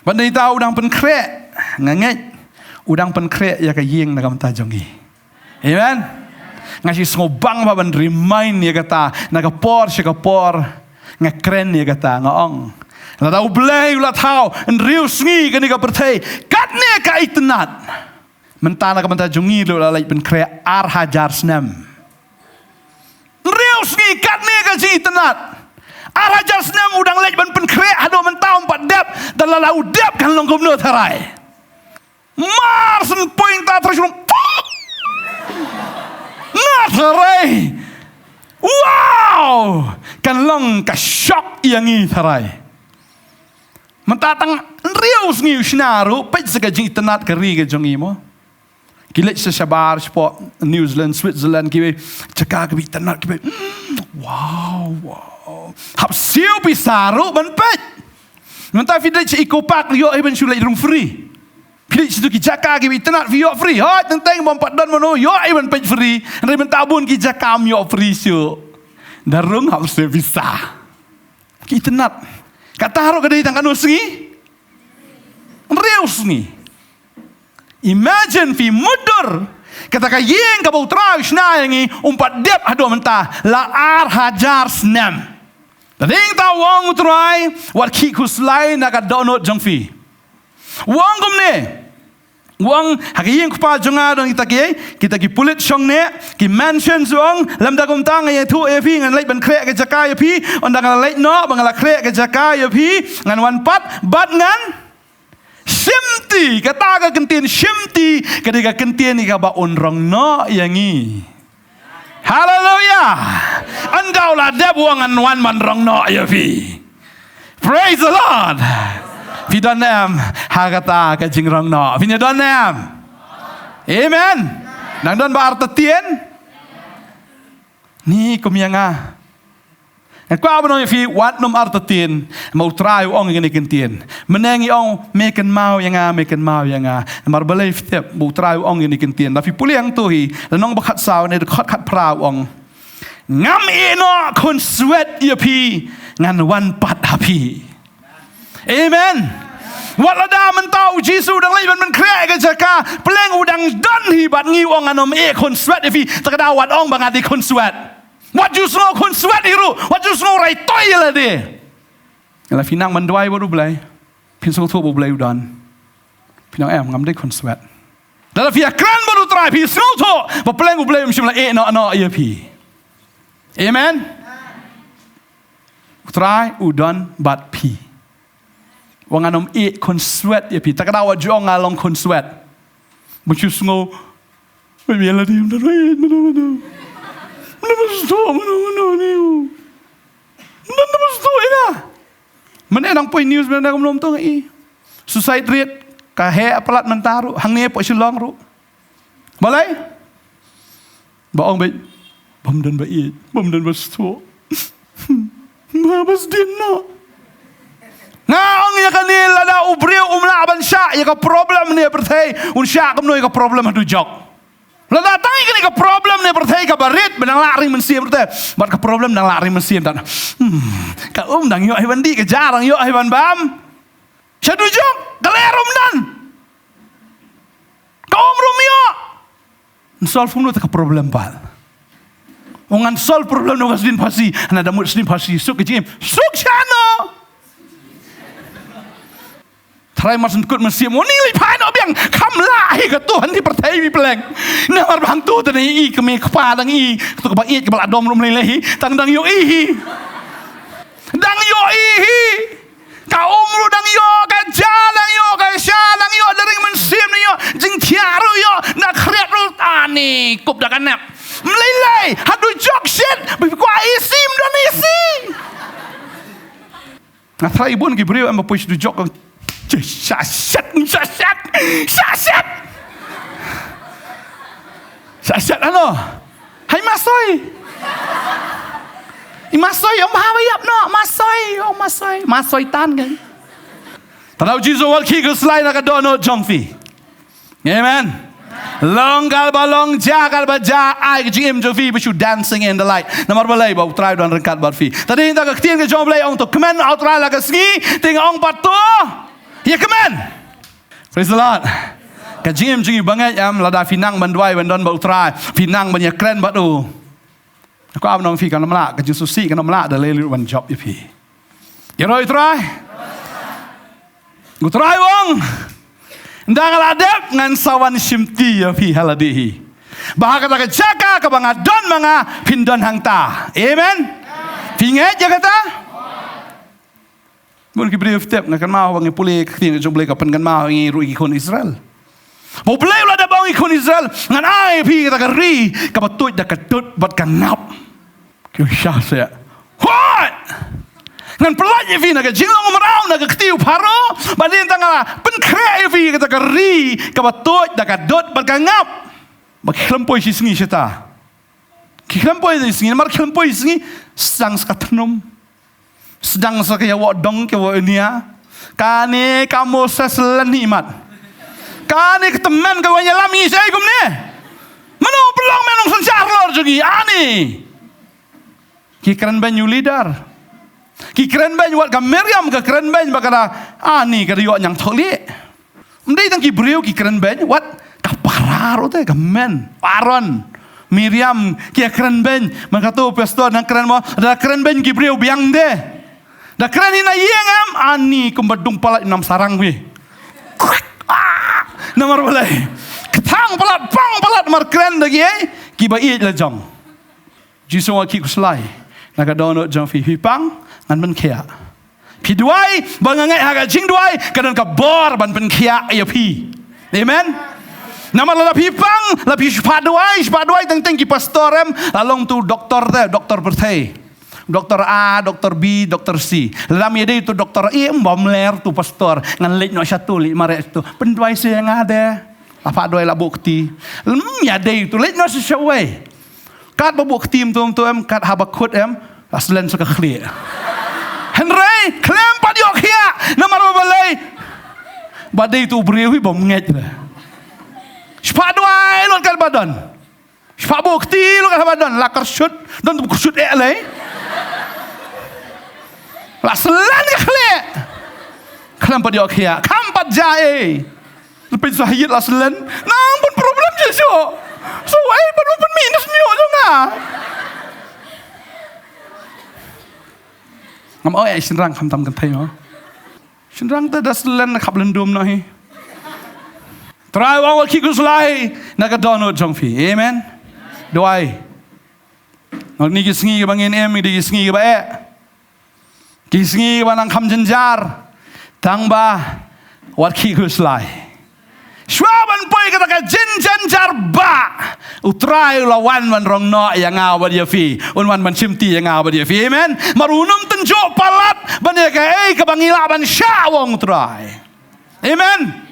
Ban dei ta u dang pynkhreh. Nga ngeit. U dang pynkhreh ïa ka ïing na ka bynta jong ngi. Amen. Nga shu sngewbang ba ban remind ïa kata. Na ka por sha ka por. Nga kren ïa kata nga ong. Lada u Blei u la thaw. Hynriew sngi kane ka pyrthei. Katne ka itynnad. Mynta na ka bynta jong ngi ruh la leit pynkhreh ar hajar snem. Hynriew sngi katne ka jingitynnad. Ar hajar snem u dang leit ban pynkhreh haduh mynta um pat dep. Te lada u dep kan long kumno tharai. Mar shen point ta tharai shu long. Nga tharai. Wow! Kan long ka shock ïa ngi tharai. Mynta tang hynriew sngi u shna ruh, peit sa ka jingitynnad ka ri ka jong ngi mo. Ki leit sha shabar, shapoh New Zealand, Switzerland, kiwei, jaka kiba itynnad, kiwei. Mm, wow, wow. Hap siew pisa ruh ban peit. Mynta phi leit sha Eco Park, ïoh hi ban shu leit rung free. Phi leit sha tu ki jaka kiba itynnad, phi ïoh free. Hooid, teng teng bym pat don mano, ïoh hi ban peit free. Hynrei mynta bun ki jaka ym ïoh free shuh. Da rung hap siew pisa. Ki itynnad. Kata ruh ka dei tang katno sngi? Hynriew sngi. Imagine phi mutdur. Kata ka ïing kaba u Trai u shna ïa ngi um pat dep haduh mynta la ar hajar snem. Te dei ta u ong u Trai wat khih khuslai na ka dohnud jong phi. U ong kumne. U ong, ha ka ïing u Kpa jong nga don kita ki, kita ki pulit shong ne, ki mansion u ong, lymda kumta nga ïathuh ïa phi, ngan leit ban khreh ka jaka ïa phi, ynda nga la leit noh, ba nga la khreh ka jaka ïa phi, ngan wan pat, bad ngan, shimti, kata ka kyntien shimti, ka dei ka kyntien ïa kaba un rong noh ïa ngi. Haleluia. Ynda u la dep u ong ngan wan ban rong noh ïa phi. Praise the Lord. Phi don em ha kata ka jingrong noh? Phi don em? Amen. Nang don ba artatien? Ni kum ïa nga. Nga kwah ban ong ïa phi, wat nym artatien, ma U Trai u ong ïa kane ka ktien. Mynne ngi ong, me kynmaw ïa nga, me kynmaw ïa nga. Namar balei phi tip, ba U Trai u ong ïa kane ka ktien. Da phi pule hangto hi, la nong ba khatsaw ne da khat khatphra u ong. Ngam ïeh noh khunswet ïa phi, ngan wan pat ha phi. Amen. Wat lada mynta U Jisu u dang leit ban pynkhreh ka jaka, pleng u dang don hi bad ngi, u ong ngan nym ïeh khunswet ïa phi, te ka daw wat ong ba nga dei khunswet. Wat ju sngew khunswet hi ruh, wat ju sngew raitoi ïa lade. Lada phi nang ban duwai bad U Blei, phin sngewthuh ba U Blei u don. Phin ong em, ngam dei khunswet. Lada phi ïakren bad U Trai, phi sngewthuh ba pleng U Blei um shym la ïeh noh noh ïa phi. Amen. U Trai u don bad phi. U ong ngan nym ïeh khunswet ïa phi. Te ka daw wat ju ong nga long khunswet. Ba ju sngew, ba ïa lade ym don ba ïeit, mano mano. Mano mano sngewthuh, mano mano ne u. Mano mano sngewthuh ïa nga. Mynne nang poi news mynne, kumno mynta nga i. Suicide rate ka heh palat mynta ruh, hangne hapoh Shillong ruh. Balei? Ba ong beit, bym don ba ïeit, bym don ba sngewthuh. Nga ba sdien noh. Nga ong ïa kane, lada u briew um lah ban shah ïa ka problem ne pyrthei, un shah kumno ïa ka problem ha dujok. Lada tang ïa kane ka problem ne pyrthei kaba rit, ba dang lah ring mynsiem pyrthei. Bad ka problem dang lah ring mynsiem, ta. Hmm, ka um dang ïoh hi ban dih, ka ja dang ïoh hi ban bam. Sha dujok, ka lyer um don. Ka um ruh um ïoh. Ngan solve kumno te ka problem pat. U ong ngan solve problem noh ka sdien phasi. Hana da mut sdien phasi, suk ka jingim. Suk shano. Trai Marshen kut mynsiem, u ong ngi leit phai noh biang. Kham lah hi kato, hynrei pyrthei phi pleng. Namar ba hangto te ngi i, kmie kpa dang i, kato kaba ïeit kaba la dom ruh ym lei lei hi, tang dang ïohi hi. Dang ïohi hi. Ka um ruh dang ïoh, ka ja dang ïoh, ka sha dang ïoh, da ring mynsiem dang ïoh, jingthiah ruh ïoh, da khriat ruh, ani, kup da ka nep. Ym lei lei, ha dujok shit, ba phi kwah ïa isi, ym don isi. Nga tharai bun ki briew em ba poi sha dujok, shah shet, shah shet, shah shet. Shah shet ano? Hai masoi. I masoi, ym hap ban ïap noh, masoi, oh masoi, masoi tan kan. Te da U Jisu u ong khie khuslai na ka dohnud jong phi. Amen. Long kaba long, jia kaba jia, ai ka jingim jong phi ba shu dancing in the light. Namar balei? Ba U Trai u don ryngkat bad phi. Te dei na ka ktien ka jong U Blei ong to kmen ha U Trai la ka sngi, te nga ong pat to ïa kmen. Praise the Lord. Ka jingim jong ngi bangeit em, lada phi nang ban duwai ban don bad U Trai, phi nang ban ïakren bad u. Ka am nong phi kan ym lah, ka jingsngewsih kan ym lah da lei lei ruh ban jop ïa phi. Ïaroh ïa U Trai. U Trai u ong, ynda nga la dep ngan sa wan shimti ïa phi ha lade hi. Ba ha kata ka jaka kaba nga don ma nga, phin don hangta. Amen. Phi ngeit ïa kata? Bun ki briew tip, nga kynmaw ba ngi pule ka ktien ka jong U Blei, ka pynkynmaw ïa ngi ruh ki khun Israel. Ba U Blei u la dep ong ïa ki khun Israel, ngan ai ïa phi kata ka ri kaba tuid da ka dud bad ka ngap. Ki shah seh. Hooid! Ngan pyllait ïa phi na ka jinglong mraw, na ka kti u Pharaoh, ba dei tang nga la pynkhreh ïa phi kata ka ri kaba tuid da ka dud bad ka ngap. Ba ki khlem poi shi sngi shata. Ki khlem poi shi sngi, namar ki khlem poi shi sngi, sdang sa ka thnum. Sdang sa ka ïawoh dong, ka ïawoh nia. Kane ka Moses lane imat. Kane ka tymmen ka wan ïalam ïa ngi shaei kumne. Mano pynlong men long synshar halor jong ngi, ani. Ki kren beiñ u leader. Ki kren beiñ wat ka Miriam ka kren beiñ ba ka da, ani ka da ïoh ñiangthohlieh. Ym dei tang ki briew ki kren beiñ, wat ka para ruh te, ka men, Aaron, Miriam, ki ïa kren beiñ, man kato pastor nang kren mo, da kren beiñ ki briew biang de. Da kren hi na ïing em, ani kumba dung palat ym sarang wi. Kwek, ah, namar balei? Kthang palat, pang palat, namar kren da kiei, kiba ïeit la jong. Jisu u ong khie khuslai na ka dohnud jong phi, phi pang, ngan pynkhiah. Phi duwai, ba nga ngeit ha ka jingduwai ka don ka bor ban pynkhiah ïa phi. Amen. Namar lada phi pang, lada phi shipah duwai, shipah duwai teng teng ki pastor em, la long tu doktor te, doktor pyrthei. Doktor A, doktor B, doktor C. Lada ym ïadei tu doktor A, ym bym ler tu pastor. Ngan leit noh shatu, leit mareh shatu. Pynduwai seh ïa nga de. La phah duwai la buh kti. Ym ïadei tu, leit noh sha shawei. Katba buh kti em tu, em tu em, kat haba khut em. La slen sa ka khlieh. Hynrei khlem pat ïoh khiah namar ba balei? Ba dei tu briew hi bym ngeit re. Shipah duwai lut ka ba don. Shipah bok ti lut ka ba don. La kyrshut, don tu kyrshut eh lei. La slen ka khlieh. Khlem pat ïoh khiah, kham pat ja ei. Lepiñ sa hayit la slen. Nang pun problem je shu. So ei pat pun mi nas mio jong nga. Ngam oi ai shynrang kham tam kan thei mo. Shynrang te da slen khap lendum no hi. Trai wa wa ki kuslai na ka donut jong phi. Amen. Duwai. Ngi ki sngi ba ngin em, ngi ki sngi ba eh. Ki sngi ba nang kham jynjar. Tang ba wat ki kuslai. Shuwa ban poi kata ka jynjar ba U Trai u la wan ban rong noh ïa nga bad ïa phi. Un wan ban shimti ïa nga bad ïa phi. Amen. Mar un ym tynjuh palat ban ïa kaei kaba ngi lah ban shah, ong U Trai. Amen.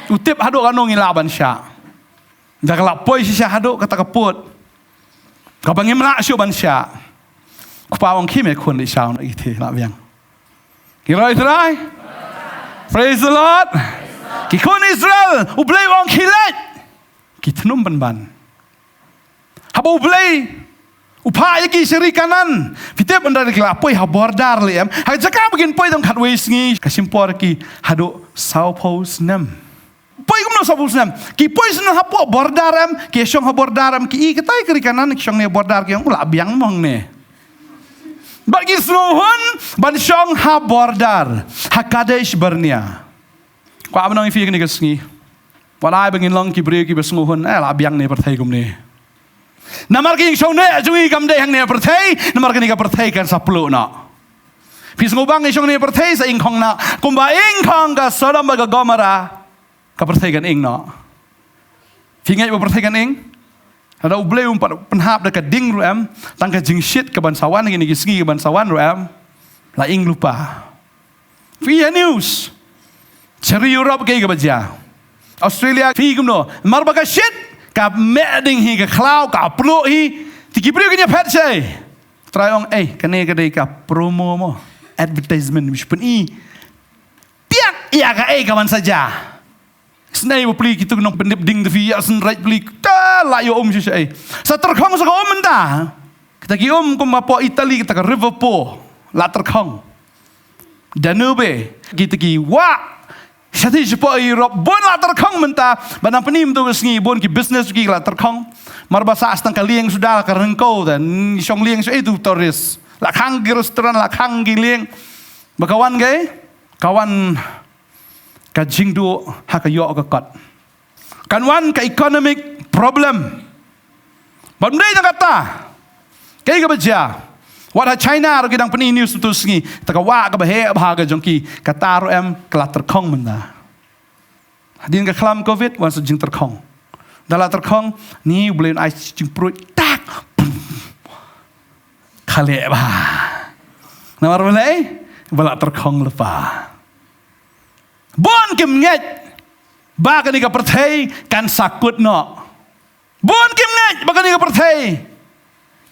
U tip haduh kano ngi lah ban shah. Da ka lah poi shisha haduh kata ka pud kaba ngim lah shuh ban shah. Kpa ong ki me khun di shaw na ite lah biang. Ki roi trai. Praise the Lord. Ki khun Israel, U Blei u ong khie leit. Ki thnum pynban. Haba U Blei u phah ïa ki sha ri Kanaan, phi tip ynda ki la poi ha border lei em, ha jaka ba kin poi tang khatwei sngi, ka shim por ki haduh sawphew snem. Poi kumno sawphew snem? Ki poi snem hapoh border em, ki shong ha border em, ki i katai ka ri Kanaan, ki shong ne border, ki ong lah biang mo hangne. Bad ki sngewhun ban shong ha border, ha Kadesh Barnea. Kwah ban ong ïa phi kane ka sngi, wat ai ba ngin long ki briew kiba sngewhun, eh, lah biang ne pyrthei kumne. Namar ka jingshongneh jong ngi kam dei hangne pyrthei, namar kane ka pyrthei kan sa pluh noh. Phi sngewbang ngi shongneh pyrthei sa ing khong noh kumba ing khong ka Sodom bad ka Gomorrah. Ka pyrthei kan ing noh. Phi ngeit ba pyrthei kan ing? Lada U Blei um pat pynhap da ka ding ruh em, tang ka jingshit kaban sa wan, kine ki sngi kaban sa wan ruh em, la ing lypa. Phi ïa news. Sha ri Europe kaei kaba jia? Australia phi kumno? Mar ba ka shit ka meh ding hi, ka khlaw ka pluh hi. Te ki briew kin ïa phet shaei? Trai ong, eh, kane ka dei ka promo mo, advertisement, mih pyn-i. Tiak ïa kaei kaban sa jia. Snei ba pli kitu ki nongpyndep ding da phi ïa, snreit pli ta la ïa um shisha ei. Sa tyrkhong sa ka um mynta. Kita ki um kum hapoh Italy, kita ka river Po la tyrkhong. Danube, kita ki wah. Shati shapoh Europe bun la tyrkhong mynta. Ba nang pynim tu ka sngi bun ki business ki la tyrkhong. Mar ba sa stang ka lieng suda la ka ryngkew, dan shong lieng sha ei tu tourist. La khang ki restaurant, la khang ki lieng. Ba ka wan kaei? Ka wan ka jingduh ha ka ïoh ka kot. Kan wan ka economic problem. Bad ym dei tang kata, kaei kaba jia? Wat ha China ruh ki dang pyni news tu sngi, ta ka wah kaba heh bha ka jong ki, kata ruh em ka la tyrkhong mynta. Hadien ka khlam covid wan sa jingtyrkhong. Da la tyrkhong, ni U Blei un ai jingpruid tak. Ka leh bha. Namar balei? Ba la tyrkhong lypa. Bun kim ngeit ba kane ka pyrthei kan sa kut noh. Bun kim ngeit ba kane ka pyrthei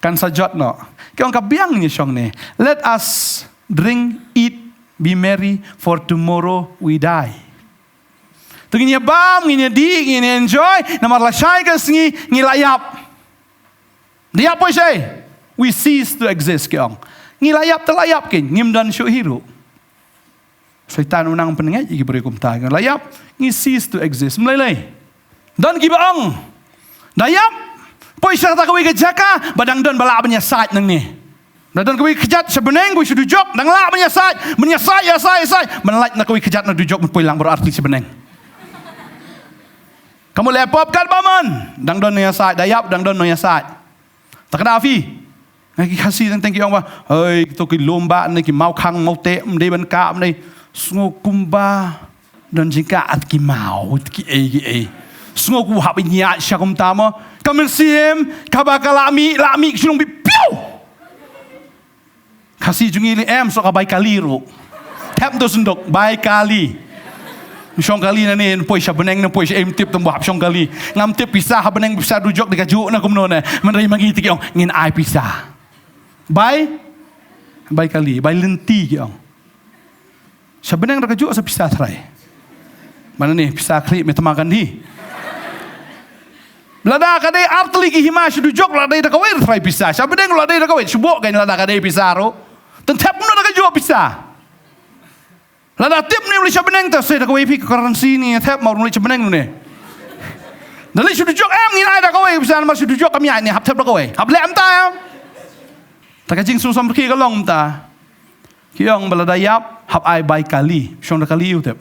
kan sa jot noh. Ki ong ka biang ngi shong ne. Let us drink, eat, be merry, for tomorrow we die. To ngin ïa bam, ngin ïa dih, ngin ïa enjoy, namar lashai ka sngi ngi la ïap. Da ïap poi shaei? We cease to exist, ki ong. Ngi la ïap te la ïap, ki ngim don shuh hi ruh. Soitan u nang pynngeit ïa ki briew kumta, ngi la ïap, ngi cease to exist. Ym lei lei. Don kiba ong, da ïap, poi sha kata kawei ka jaka ba dang don ba lah ban ïasaid nangne. Da don kawei ka kjat sha bneng, kawei sha dujok, dang lah ban ïasaid, ban ïasaid, ïasaid, ïasaid, ban lait na kawei ka kjat na dujok, ban poi lang baroh artylli sha bneng. Ka mut leh pop katba mon, dang don nongïasaid, da ïap dang don nongïasaid. Ta ka da phi. Nga ki Khasi teng teng ki ong ba, hei, kito ki lum ba ne ki maw khang maw teh, ym dei ban kah, ym dei. Sngew kumba don jingkah at ki maw, ki ei ki ei. Sngew ku hap ïaid sha kumta mo. Ka mynsiem kaba ka la mih, la mih shnong bi piu. Khasi jong ngi lei em, soh ka bai kali ruh. Thep to synduk, bai kali. Shong kali na ne, poi sha bneng ne, poi sha, em, tip tang ba hap shong kali. Ngam tip pisa ha bneng, pisa dujok de kajuh na kumno ne. Mynta ma ngi te ki ong ngin ai pisa. Bai Bai kali, bai lynti ki ong. Sha bneng da ka juh sa pisa trai. Mana ni pisa khri me tama kan di. Lada ka dei artli ki hima shu dujok la dei da kawei trai pisa. Sha bneng la dei da kawei shu bok kan lada ka dei pisa ro. Ten thep no da ka juh pisa. Lada tip ni uli sha bneng ta se da kawei phi ka currency ni thep ma uli sha bneng ne. Da li shu dujok em ngin ai da kawei pisa ma shu dujok kam ya ni hap thep da kawei. Hap le em ta em. Ta ka jingsum sam ki ka long ta. Ki ong ba lada ïap hap ai bai kali, shong da kali u tep.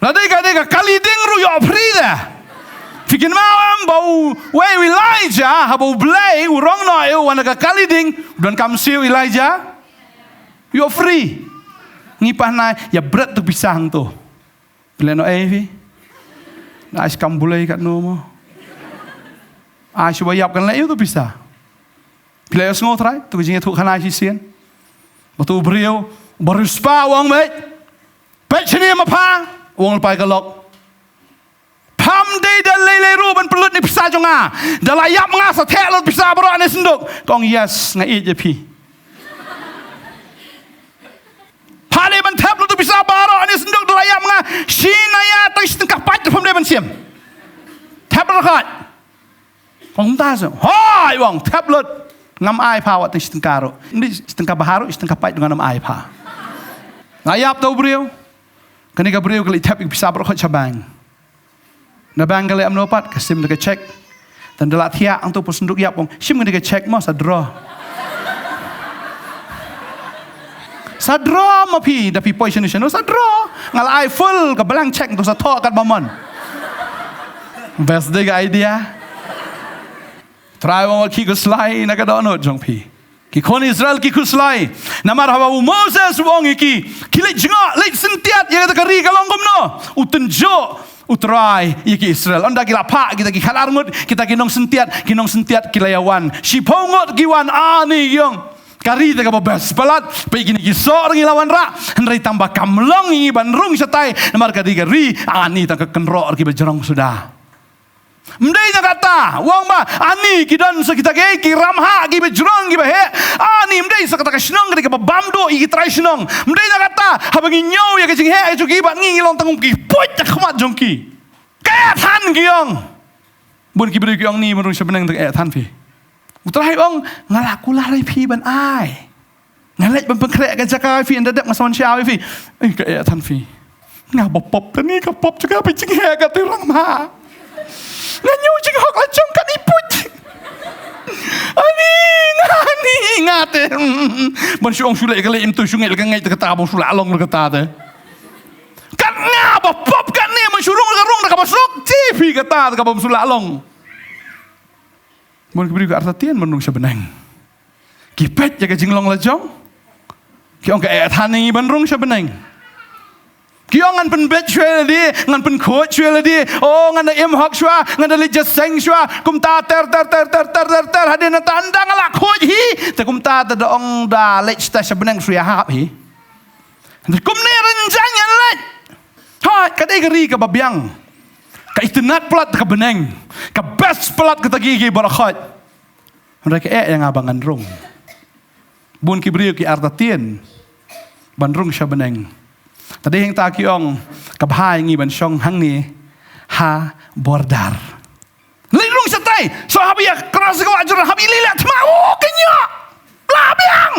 Lada ka dei ka kali ding ruh ïoh free da. Phi kynmaw em ba u wei u Elijah haba u Blei u rong noh ïa u wan da ka kali ding, don kam siew Elijah. Ïoh free. Ngi pa na ïa bret tu pisa hangto. Phi leh noh ei phi. Na ai skam bulei katno mo. Ai shu ba ïap kan leh ïa uto pisa. Phi leh ïa u sngew trai, tu ka jingïathuh khana shisien. Ba tu u briew, ba riewspah u ong beit. Peit shane ma pha, u ong lypa ïa ka lok. Pham dei da lei lei ruh ban pynlut ne pisa jong nga. Da la ïap nga sa theh lut pisa baroh ne synduk. Ka ong yes, nga ïeit ïa phi. Pha dei ban thep lut pisa baroh ne synduk da la ïap nga. Shi na ïa tang shi tyngka pait pham dei ban shim. Thep lut khat. Kong ta sa. Hoi wang thep lut. Ngam ai pha wat tang shi tyngka ruh. Ni shi tyngka baharu, shi tyngka pait ngam ai pha. Nga ïap tau briew. Kane ka briew ka leit thep ïa ka pisa baroh khat sha bank. Na bank ka leh amno pat ka shim da ka check. Tan da la thiah ang tu pos nduk ïap wang. Shim da ka check mo sa draw. Sa draw ma phi da phi poi shano shano sa draw. Nga la ai full ka blank check tu sa thoh kat ba mon. Best dei ka idea. Trai wang wat ki khuslai na ka dohnud jong phi. Ki khun Israel ki khuslai. Namar haba u Moses u ong ïa ki, ki leit jngoh, leit syntiat ïa kata ka ri ka long kumno. U tynjuh U Trai ïa ki Israel. Ynda ki la phah kita ki khatar ngut, kita ki nongsyntiat, ki nongsyntiat ki la ïa wan. Shiphew ngut ki wan, ani ki ong. Ka ri te kaba best palat, peit kine ki soh ruh ngi la wanrah. Hynrei tang ba kam long ïa ngi ban rung shatai, namar ka dei ka ri, ani tang ka kynroh ruh kiba jrong suda. Ym dei na kata, u ong ba, ani ki don sa kita ki, ki ramhah, kiba jrong, kiba heh. Ani ym dei sa kata ka shnong, ka dei kaba bam duh ïa ki trai shnong. Ym dei na kata, haba ngi ñiew ïa ka jingheh, ïa jong ki, bad ngi, ngi long tang ki puit ïa ka khmat jong ki. Ka eh than ki ong. Bun ki briew ki ong ni, ban rung sha bneng te ka eh than phi. U Trai ong, nga la kular ïa phi ban ai. Nga leit ban pynkhreh ka jaka ïa phi, ynda dep nga sa wan shaw ïa phi. Ei, ka eh than phi. Nga ba pop tani ka pop jaka phi jingheh ka ti rang ma. Nga ñiew jinghok la jong ka ni puit. Ani, nga ni, nga te. Ban shu ong shu leh ka leh im tu shu ngeit ka ngeit kata ba shu la long kata te. Kat nga ba pop kat ni ban shu rung ka rung da kaba suk. Ji phi kata da kaba shu la long. Bun ki briew ki artatien ban rung sha bneng. Ki peit ïa ka jinglong la jong. Ki ong ka eh than ngi ban rung sha bneng. Ki ong ngan pynbeit shuwa lade, ngan pynkhuid shuwa lade. Oh, ngan da im hok shuwa, ngan da leit jaseng shuwa. Kumta ter ter ter ter ter ter ter hadien nangta ynda nga la khuid hi. Te kumta te da ong da leit shata sha bneng shuwa hap hi. Kumne rynjang ïa leit. Ha, ka dei ka ri kaba biang. Ka itynnad palat ka bneng. Ka best palat kata ki ki baroh khoit. Hynrei ka eh ïa nga ba ngan rung. Bun ki briew ki artatien ban rung sha bneng. Te dei hangta ki ong ka bha ïa ngi ban shong hangne ha border. Leit rung shatai. So haba ïa cross ka wah Jordan haba ïa leh thma. Oh, ka ñiah. La biang.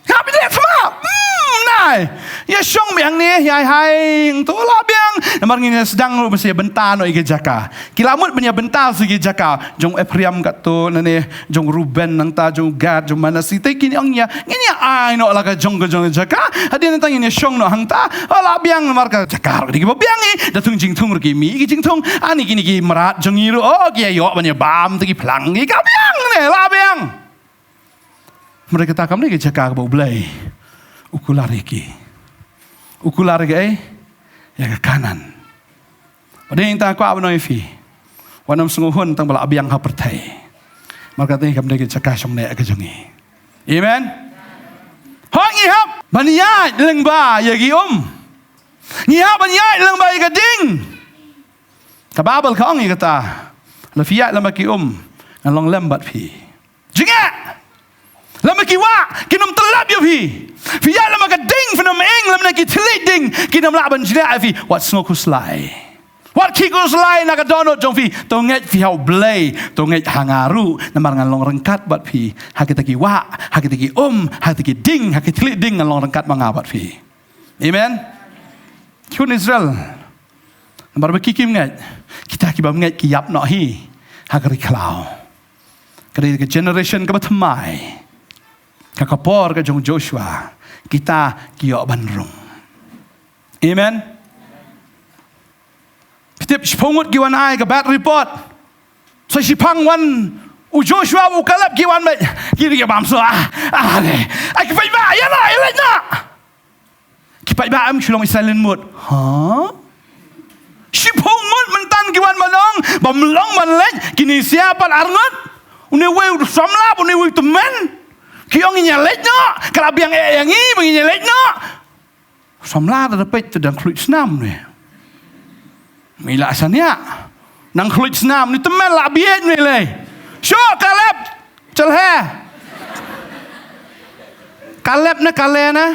Haba ïa leh thma. Hmm, nai. Ïa shong biang ne, ïa hai hang tu la biang. Namar ngin ïa sdang ruh ba sa ïa bynta noh ïa ka jaka. Ki la mut ban ïa bynta sa ïa ka jaka. Jong Ephraim katto nane, jong Reuben nangta, jong Gad, jong Manasseh. Te kine ong ïa, ngin ïa ai noh la ka jong ka jong ka jaka. Hadien nangta ngin ïa shong noh hangta. Oh, la biang namar ka jaka ruh ka dei kaba biang i. Da thung jingthung ruh ki mih ki jingthung. Ani kine ki mrad jong ngi ruh. Oh, ki ïa ïoh ban ïa bam te ki phlang ki ka biang ne, la biang. Hynrei kata kam dei ka jaka kaba U Blei u kular ïa ki. U kular ïa ki ei, ïa ka Kanaan. Ba dei nangta kwah ban ong ïa phi. Wat nym sngewhun tang ba la biang ha pyrthei. Namar kata kam dei ka jaka shong ne ka jong ngi. Amen. Hooid ngi hap ban ïaid lyngba ïa ki um. Ngi hap ban ïaid lyngba ïa ka ding. Ka Baibl ka ong ïa kata. La phi ïaid lyngba ki um, ngan long lem bad phi. Jingeh. Lada ki wah, kin ym tyllep ïa phi. Phi ïaid lem ha ka ding, phin ym ing, lymne ki thylliej ding kin ym lah ban jliah ïa phi. Wat sngew khuslai. Wat khih khuslai na ka dohnud jong phi. To ngeit phi ha U Blei, to ngeit ha nga ruh, namar ngan long ryngkat bad phi. Ha kita ki wah, ha kita ki um, ha kita ki ding, ha ki thylliej ding ngan long ryngkat ma nga bad phi. Amen. Khun Israel. Namar ba ki kim ngeit, kita ki bym ngeit ki ïap noh hi ha ka ri khlaw. Ka dei ka generation kaba thymmai. Ka ka por ka jong Joshua, kita ki ïoh ban rung. Amen. Ki tip shiphew ngut ki wan ai ka bad report. Sa shiphang wan u Joshua, u Caleb ki wan bad ki ri bam so ah. Ah, ne. Ai ki paidbah, ïa na, ïa leit na. Ki paidbah em ki long Israel mut. Ha? Shiphew ngut mynta ki wan ban ong, bym long ban leit, kine sia pat ar ngut. Une wei u samla, une wei u tymmen. Ki ong ngin ïa leit noh, ka la biang eh ïa ngi, ba ngin ïa leit noh. Samla da peit te dang khluit snam ne. Mi la sania. Nang khluit snam ne tymmen la bieit ne lei. Sho Caleb. Chal he. Caleb ne Kale ne.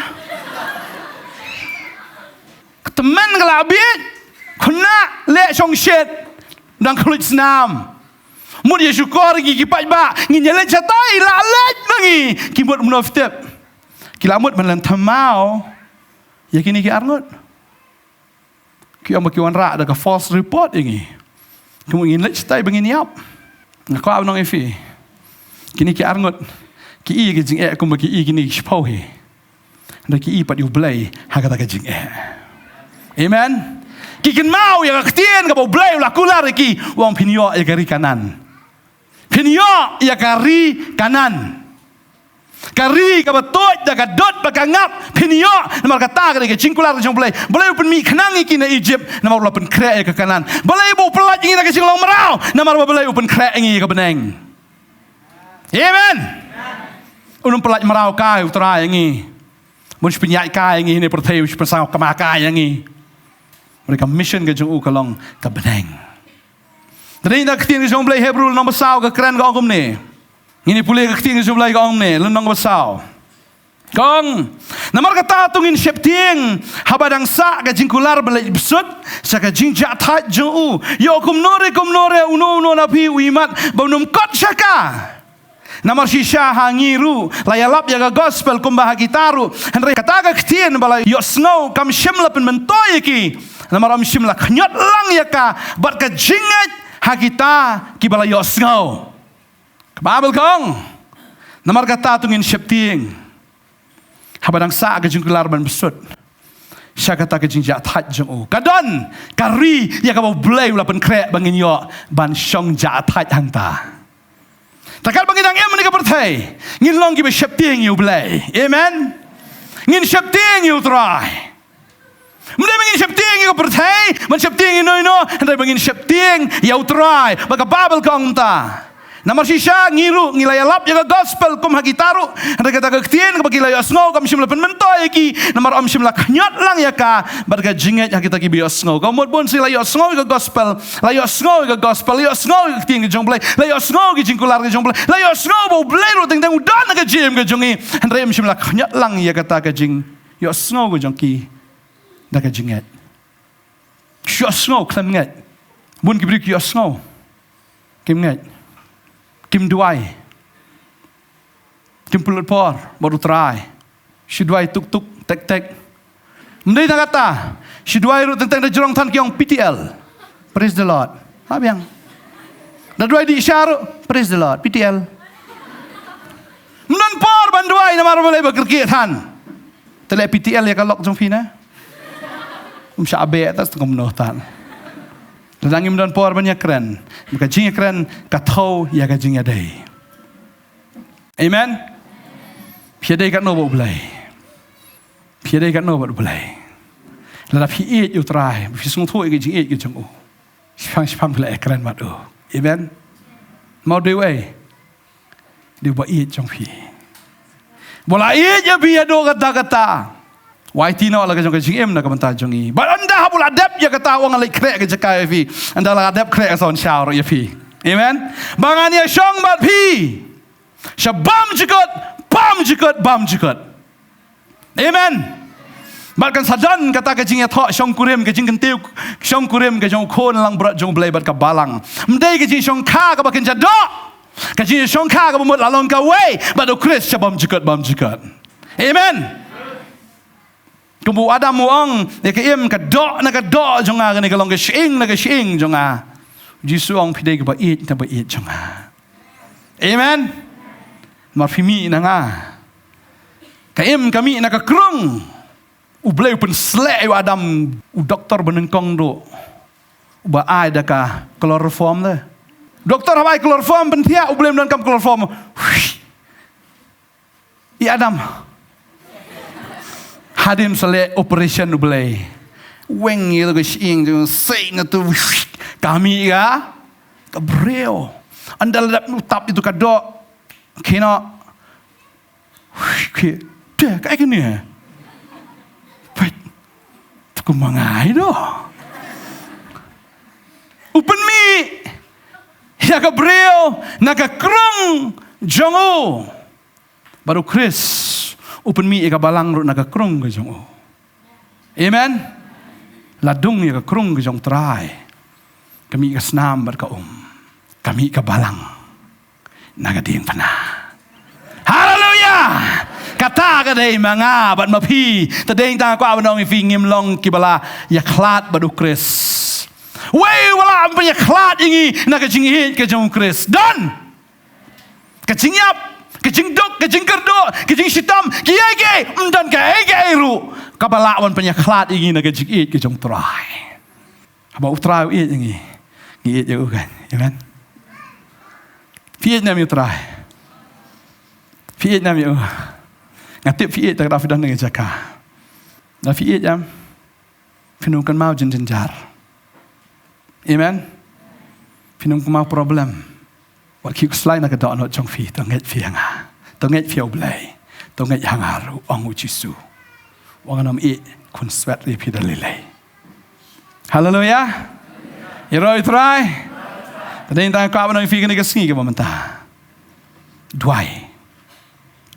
Tymmen ka la bieit. Khuna le shong shet. Dang khluit snam. Mut ïa shukor ki ki paidbah. Ngin ïa leit shatai la leit ma ngi. Ki mut mno tip. Ki la mut ban len thymmai. Ïa kine ki ar ngut. Ki ong ba ki wanrah da ka false report ïa ngi. Ki mut ngin leit shatai ba ngin ïap. Nga kwah ban ong ïa phi. Kine ki ar ngut. Ki i ki jingeh kumba ki i kine ki shiphew hi. Hynrei ki i pat ïa U Blei ha kata ka jingeh. Amen. Ki kynmaw ïa ka ktien kaba U Blei u la kular ïa ki, u ong phin ïoh ïa ka ri Kanaan. Phin ïoh ïa ka ri Kanaan. Ka ri kaba tuid da ka dud bad ka ngap phin ïoh, namar kata ka dei ka jingkular ka jong U Blei. Balei u pynmih khnang ïa ki na Egypt, namar u la pynkhreh ïa ka Kanaan. Balei ba u pyllait ïa ngi na ka jinglong mraw, namar ba Blei u pynkhreh ïa ngi ïa ka bneng. Amen. Un ym pyllait mraw kai u Trai ïa ngi. Bun shu pynïaid kai ïa ngi hynne pyrthei, u shu pynsang kama kai ïa ngi. Bad ka mission ka jong u ka long ka bneng. Dei na ka ktien ka jong U Blei Hebru lynnong ba saw ka kren ka ong kumne. Ngin ïa pule ka ktien ka jong U Blei ka ong kumne, lynnong ba saw. Ka ong, namar kata to ngin sheptieng, haba dang sah ka jingkular ban leit bsut sha ka jingjahthait jong u. Ïoh kumno re kumno re uno uno na phi u imat ba un ym kot sha ka. Namar shisha ha ngi ruh la ïalap ïa ka gospel kumba ha kita ruh. Hynrei kata ka ktien ba la ïohsngew kam shym la pynmyntoi ïa ki. Namar ym shym la khñiot lang ïa ka bad ka jingngeit ha kita kiba la ïohsngew. Ka Baibl ka ong, namar kata to ngin sheptieng. Haba dang sah ka jingkular ban bsut sha kata ka jingjahthait jong u. Ka don ka ri ïa kaba U Blei u la pynkhreh ba ngin ïoh ban shong jahthait hangta. Te katba ngin dang im ha kane ka pyrthei, ngin long kiba sheptieng ïa U Blei. Amen. Ngin sheptieng ïa U Trai. Ym dei ba ngin sheptieng ïa ka pyrthei, ban sheptieng ïa ino ino, hynrei ba ngin sheptieng ïa U Trai. Ba ka Baibl ka ong kumta. Namar shisha ngi ruh ngi la ïalap ïa ka gospel kum ha kita ruh. Hynrei kata ka ktien kaba ki la ïohsngew kam shym la pynmyntoi ïa ki, namar ym shym la khñiot lang ïa ka bad ka jingngeit ha kita kiba ïohsngew. Ka mut bun sien la ïohsngew ïa ka gospel, la ïohsngew ïa ka gospel, la ïohsngew ïa ka ktien ka jong U Blei, la ïohsngew ïa ka jingkular ka jong U Blei, la ïohsngew ba U Blei ruh teng teng u don ha ka jingim ka jong ngi. Hynrei ym shym la khñiot lang ïa kata ka jingïohsngew ka jong ki da ka jingngeit. Ki ïohsngew khlem ngeit. Bun ki briew ki ïohsngew. Kim ngeit. Kim duwai. Kim pynlut por bad U Trai. Shu duwai tuk tuk tek tek. Ym dei tang kata. Shu duwai ruh teng teng da jrong than ki ong P T L. Praise the Lord. Ha biang. Da duwai dih sha ruh. Praise the Lord. P T L. Ym don por ban duwai namar balei ba kyrkieh than. Te leh P T L ïa ka lok jong phi ne. Um shah beh tas tang kumno tan. Lada ngim don por ban ïakren, ka jingïakren ka thew ïa ka jingïadei. Amen. Phi ïadei katno bad U Blei? Phi ïadei katno bad U Blei? Lada phi ïeit ïa U Trai, phi sngewthuh ïa ka jingïeit ka jong u, shiphang shiphang phi la ïakren bad u. Amen. Mo dei wei. Dei ba ïeit jong phi. Ba la ïeit ïa phi haduh katta katta. Wai ti noh la ka jong ka jingim na ka bynta jong ngi. Bad ynda haba u la dep ïa kata, u ong nga leit khreh ka jaka ïa phi. Ynda la dep khreh ka sa wan shaw ruh ïa phi. Amen. Ba ngan ïa shong bad phi. Sha bam jukut, bam jukut, bam jukut. Amen. Bad kan sa don kata ka jingïathoh shongkurim, ka jingkyntiew shongkurim ka jong u khun langbrot jong U Blei bad ka balang. Ym dei ka jingshongkha kaba kynja doh. Ka jingshongkha kaba mut la long kawei bad U Khrist sha bam jukut, bam jukut. Amen. Kumba u Adam u ong, ïa ka im ka doh na ka doh jong nga, kane ka long ka shyieng na ka shyieng jong nga. U Jisu u ong, phi dei kaba ïeit na ba ïeit jong nga. Amen. Namar phi mih na nga. Ka im ka mih na ka krung. U Blei u pynsleh ïa u Adam, u doktor ba nyngkong duh, uba ai da ka chloroform de. Doktor haba ai chloroform, pynthiah, U Blei ym donkam chloroform. Ïa Adam. Hadien sa leh operation U Blei. Weng ïa ka shyieng jong, sei na tu, ka mih ka, ka briew. Ynda la dep u tap ïa tu ka doh. Kino. Ki, te, kaei kane? Peit. Kumba nga ai doh. U pynmih ïa ka briew na ka krung jong u. Bad U Khrist u pynmih ïa ka balang ruh na ka krung ka jong u. Amen. La dung ïa ka krung ka jong U Trai. Ka mih ka snam bad ka um. Ka mih ka balang na ka diengphna. Haleluya. Kata ka dei ma nga bad ma phi. Te dei tang kwah ban ong ïa phi, ngim long kiba la ïakhlad bad U Khrist. Wei u la ym pynïakhlad ïa ngi na ka jingïeit ka jong U Khrist. Don. Ka jingïap, ka jingduk, ka jingkyrduh, ka jingshitom, kiei kiei, ym don kaei kaei ruh kaba lah ban pynïakhlad ïa ngi na ka jingïeit ka jong U Trai. Haba U Trai u ïeit ïa ngi, ngi ïeit ïa u kan. Amen. Phi ïeit ne em ïa U Trai? Phi ïeit ne em ïa u? Nga tip phi ïeit, te ka dei phi don ha ka jaka. Lada phi ïeit em, phin ym kynmaw jynjar. Amen. Phin ym kynmaw problem. Wat kiew khuslai na ka dohnud jong phi, to ngeit phi ha nga. To ngeit phi ha U Blei. To ngeit ha nga ruh, ong U Jisu. Wat ngan ym ïeh khunswet ïa phi da lei lei. Haleluya. Ïaroh ïa U Trai. Te dei tang kwah ban ong ïa phi kane ka sngi kaba mynta. Duwai.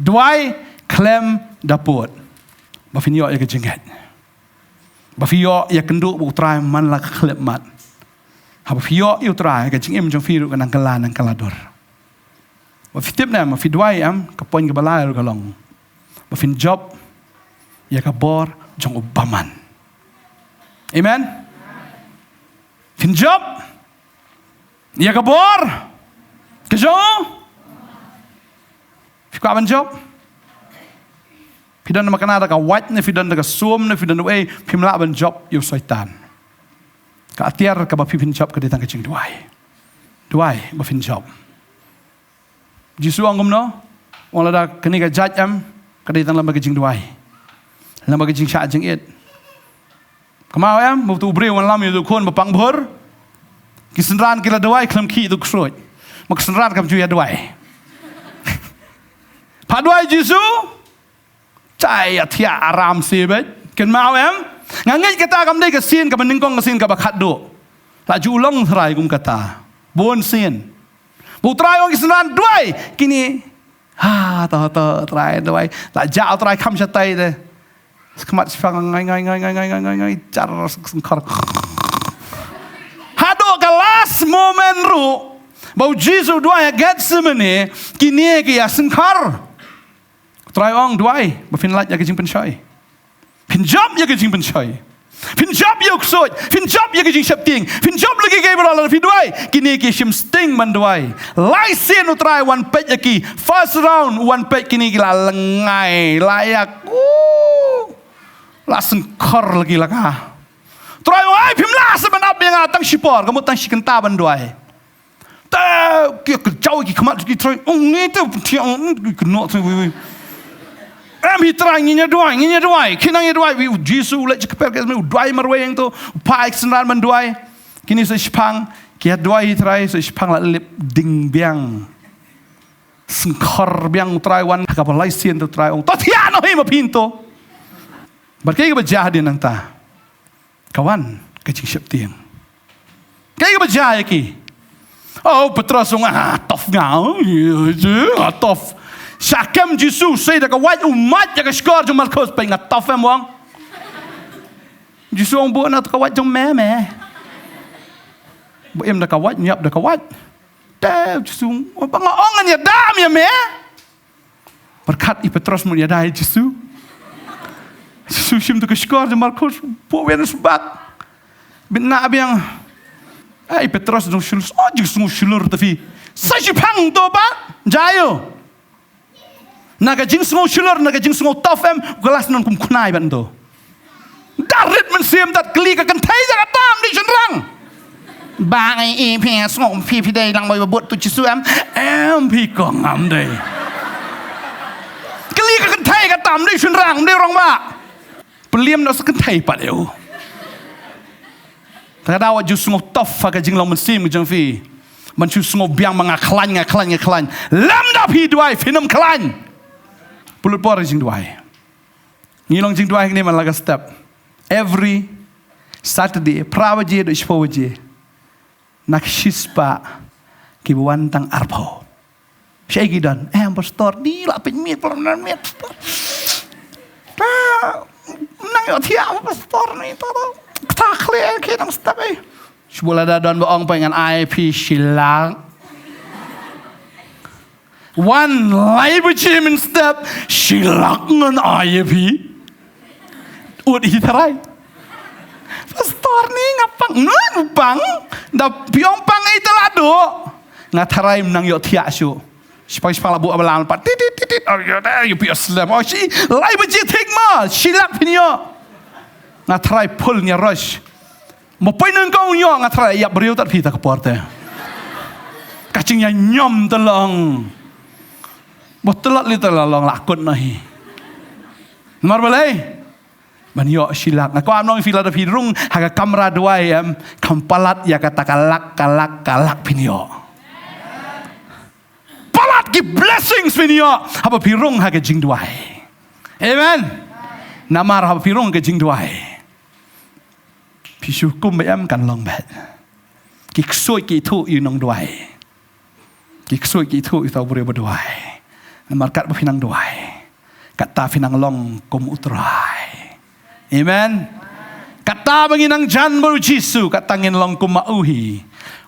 Duwai khlem da pud. Ba phin ïoh ïa ka jingngeit. Ba phi ïoh ïakynduh bad U Trai man la ka khyllipmat. Haba phi ïoh ïa U Trai, ka jingim jong phi ruh ka nang kylla, nang kylla dur. Ba phi tip ne em, ba phi duwai em, ka point kaba lai ruh ka long, ba phin jop ïa ka bor jong u bymman. Amen. Phin jop ïa ka bor ka jong u. Phi kwah ban jop? Phi don ba kane da ka wait ne, phi don da ka sum ne, phi don da ei, phim lah ban jop ïa u Soitan. Ka atiar kaba phi phin jop ka dei tang ka jingduwai. Duwai ba phin jop. Jisu ong kumno? Ong lada kane ka jait em, ka dei tang lem bad ka jingduwai, lem bad ka jingshah jingit. Kynmaw em, ba uto u briew u wan lam ïa uto u khun ba pang bhur. Ki synran ki la duwai khlem khih ïa uto u ksuid. Ma ki synran kam ju ïa duwai. Pha duwai Jisu. Chai, ïa thiah aram sibit. Kynmaw em? Nga ngeit kata kam dei ka sien kaba nyngkong, ka sien kaba khatduh. La ju long trai kum kata. Bun sien. Ba u Trai ong ki synran duwai. Kine. Ha, to, to, Trai duwai. La jah u Trai kham shatai de. Khmat shipang ngai, ngai, ngai, jar sengkhar. Haduh ka last moment ruh, ba u Jisu duwai ha Gethsemane, kine ki ïa sengkhar. Trai ong duwai ba phin lait ïa ka jingpynshoi. Phin jop ïa ka jingpynshoi. Phin jop ïa u ksuid. Phin jop ïa ka jingsheptieng. Phin jop la ki kei baroh, lada phi duwai. Kine ki shim sting ban duwai. Lai sien u Trai wan peit ïa ki. First round wan peit, kine ki la lyngngai. La ïa ku. La sengkhar la ki la ka. Trai ong, ai, phim lah sa ban ap ïa nga tang shipor. Ka mut tang shi kynta ban duwai. Te ki kyrjaw ki khmat ki, Trai ong, ngi te, Trai ong, ngi kynnoh, Trai, wei, wei. Em hi Trai, ngin ïa duwai, ngin ïa duwai. Ki nang ïa duwai, wei, u Jisu u leit sha kper ka, u duwai marwei hangto, u phah ïa ki synran ban duwai. Kine sa shipang, ki ïa duwai hi Trai, sa shipang la lip ding biang. Sengkhar biang u Trai wan, ha kaba lai sien te u Trai ong, to thiah noh hi ma phi hangto. Bad kaei kaba jia hadien nangta? Ka wan ka jingsheptieng. Kaei kaba jia ïa ki? Oh, Petros u ong, ah, tough nga, oh, yeah, yeah, ah, tough. Sha kem Jisu, sei da ka wait u mad ïa ka shkor jong Malkus, peit nga tough em u ong. Jisu u ong buh na ka wait jong me, me. Buh em da ka wait, ngiap da ka wait. Te Jisu, ba nga ong ngan ïada ïa me. Pyrkhat i Petros mut ïada ïa Jisu. Jisu shim tu ka shkor jong Malkus, buh wei na sbat. Bit na biang. Eh, i Petros jong shul, oh, jingsngew shlur ta phi. Sa shi phang to ba, jayo. Na ka jingsngew shlur, na ka jingsngew tough em, u klas non kum khnai ban to. Da rit mynsiem, da kylli ka kynthei da ka tam di shynrang. Ba ngi i phi sngew phi phi dei lang ba bud tu Jisu em. Em phi ko ngam dei. Kylli ka kynthei ka tam di shynrang, dei rong ba. Pynliam noh sa kynthei pat ïa u. Te ka daw ju sngew tough ha ka jinglong mynsiem ka jong phi. Ban shu sngew biang ma nga khlaiñ, nga khlaiñ, nga khlaiñ. Lem da phi duwai, phin ym khlaiñ. Pynlut por jingduwai. Ngi long jingduwai hangne man la ka step. Every Saturday, phra baje haduh shiphew baje. Na ka shispah kiba wan tang arphew. Shaei ki don? Em, pastor, ni lah peit miet, pynlong miet, pastor. Ta, nang ïoh thiah, pastor, ni, ta, ta. Kata khleh, ki nang step, eh. Shu lada don ba ong peit ngan ai phi shi lak. Wan lai baje mynstep, shi lak ngan ai ïa phi. Ut hi tharai. Pastor ni nga pang, nga pang. Da phi ong pang ïa ita la duh. Nga tharai mynta ïoh thiah shuh. Shipang shipang la buh ba lam pat. Tit, tit, tit, tit. Oh, ïa da, ïa phi slem. Oh, shi, lai baje thik ma. Shi lak phin ïoh. Nga tharai phul nia rush. Mo poi nang kau ïoh nga tharai ïap briew tat phi ta ka por te. Ka jingïañiom te long. Mo telat li te la long la kut na hi. Namar balei? Ban ïoh shi lak. Nga kwah nong phi lada phi rung ha ka kamra duwai em, kham palat ïa kata ka lak, ka lak, ka lak phin ïoh. Palat ki blessings phin ïoh haba phi rung ha ka jingduwai. Amen. Namar haba phi rung ha ka jingduwai, phi shu kum ba em kan long bad. Ki ksuid ki ithuh ïa u nongduwai. Ki ksuid ki ithuh ïa uta u briew ba duwai. Namar katba phi nang duwai, kata phi nang long kum u Trai. Amen. Kata ba ngi nang jan bad u Jisu, kata ngin long kum ma u hi.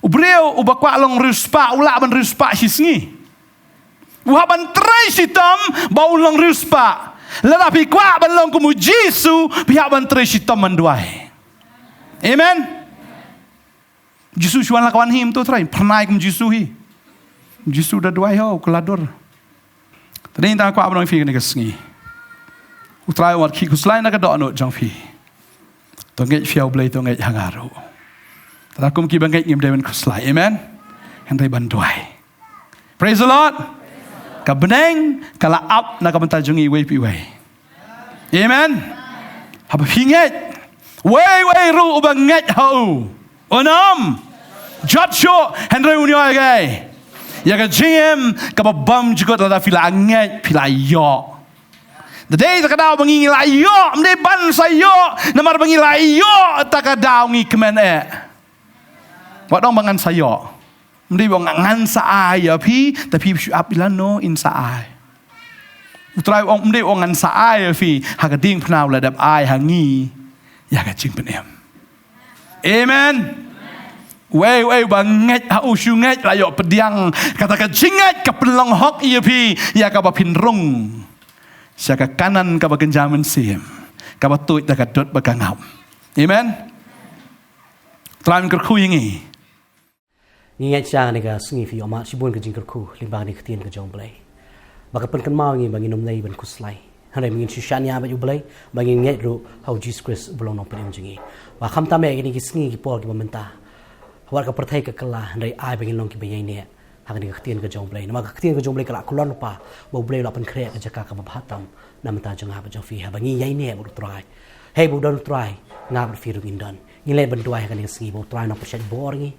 U briew uba kwah long riewspah, u lah ban riewspah shi sngi. U hap ban trei shitom ba un long riewspah. Lada phi kwah ban long kum u Jisu, phi hap ban trei shitom ban duwai. Amen. Jisu shu wan la ka wan hi mynta u Trai, phyrnai kum Jisu hi. Jisu da duwai ho, u kylla dur. Te dei tang kwah ban ong ïa phi kane ka sngi. U Trai u wan khie khuslai na ka dohnud jong phi. To ngeit phi ha u Blei, to ngeit ha nga ruh. Te da kum kiba ngeit ngim dei ban khuslai. Amen. Hynrei ban duwai. Praise the Lord. Ka bneng ka la ap na ka bynta jong ngi iwei pa iwei. Amen. Haba phi ngeit, wei wei ruh uba ngeit ha u, un ym jot shuh, hynrei un ïoh ïa ka, ïa ka jingim kaba bymjukut. Lada phi la ngeit phi la ïoh. Da dei ta ka daw ba ngi la ïoh, ym dei ban sa ïoh, namar ba ngi la ïoh ta ka daw ngi kmen eh. Wat ong ba ngan sa ïoh. Ym dei ba ngan sa ai ïa phi, te phi shu ap ïa lano in sa ai. U Trai u ong ym dei ba ngan sa ai ïa phi, ha ka diengphna u la dep ai ha ngi ïa ka jingpynim. Amen. Wei wei ba ngeit ha u shu ngeit la ïoh pdiang, kata ka jingngeit ka pynlong hok ïa phi ïa kaba phin rung sha ka Kanaan kaba kynja mynsiem, kaba tuid da ka dud bad ka ngap. Amen. Trai un kyrkhu ïa ngi. Ngi ngeit sha kane ka sngi phi ïoh mad shibun ka jingkyrkhu lyngba kane ka ktien ka jong u Blei, ba ka pynkynmaw ïa ngi ba ngin ym dei ban khuslai, hynrei ba ngin shu shaniah bad u Blei, ba ngin ngeit ruh ha u Jisu Khrist uba long Nongpynim jong ngi. Ba khamtam eh kine ki sngi ki por kiba mynta, wat ka pyrthei ka kylla, hynrei ai ba ngin long kiba ïaineh ha kane ka ktien ka jong u Blei. Namar ka ktien ka jong u Blei ka la khlem lypa ba u Blei u la pynkhreh ka jaka kaba bha tam na bynta jong nga bad jong phi, haba ngi ïaineh bad u Trai. Hei ba u don u Trai, nga bad phi ruh ngin don. Ngi leit ban duwai ha kane ka sngi ba u Trai un nang pynshait bor ïa ngi,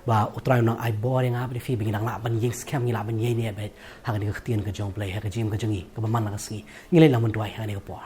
ba u Trai un nang ai bor ïa nga bad ïa phi, ba ngin nang lah ban ïeng skhem, ngin lah ban ïaineh beit ha kane ka ktien ka jong u Blei ha ka jingim ka jong ngi kaba man la ka sngi. Ngi leit lang ban duwai ha kane ka por.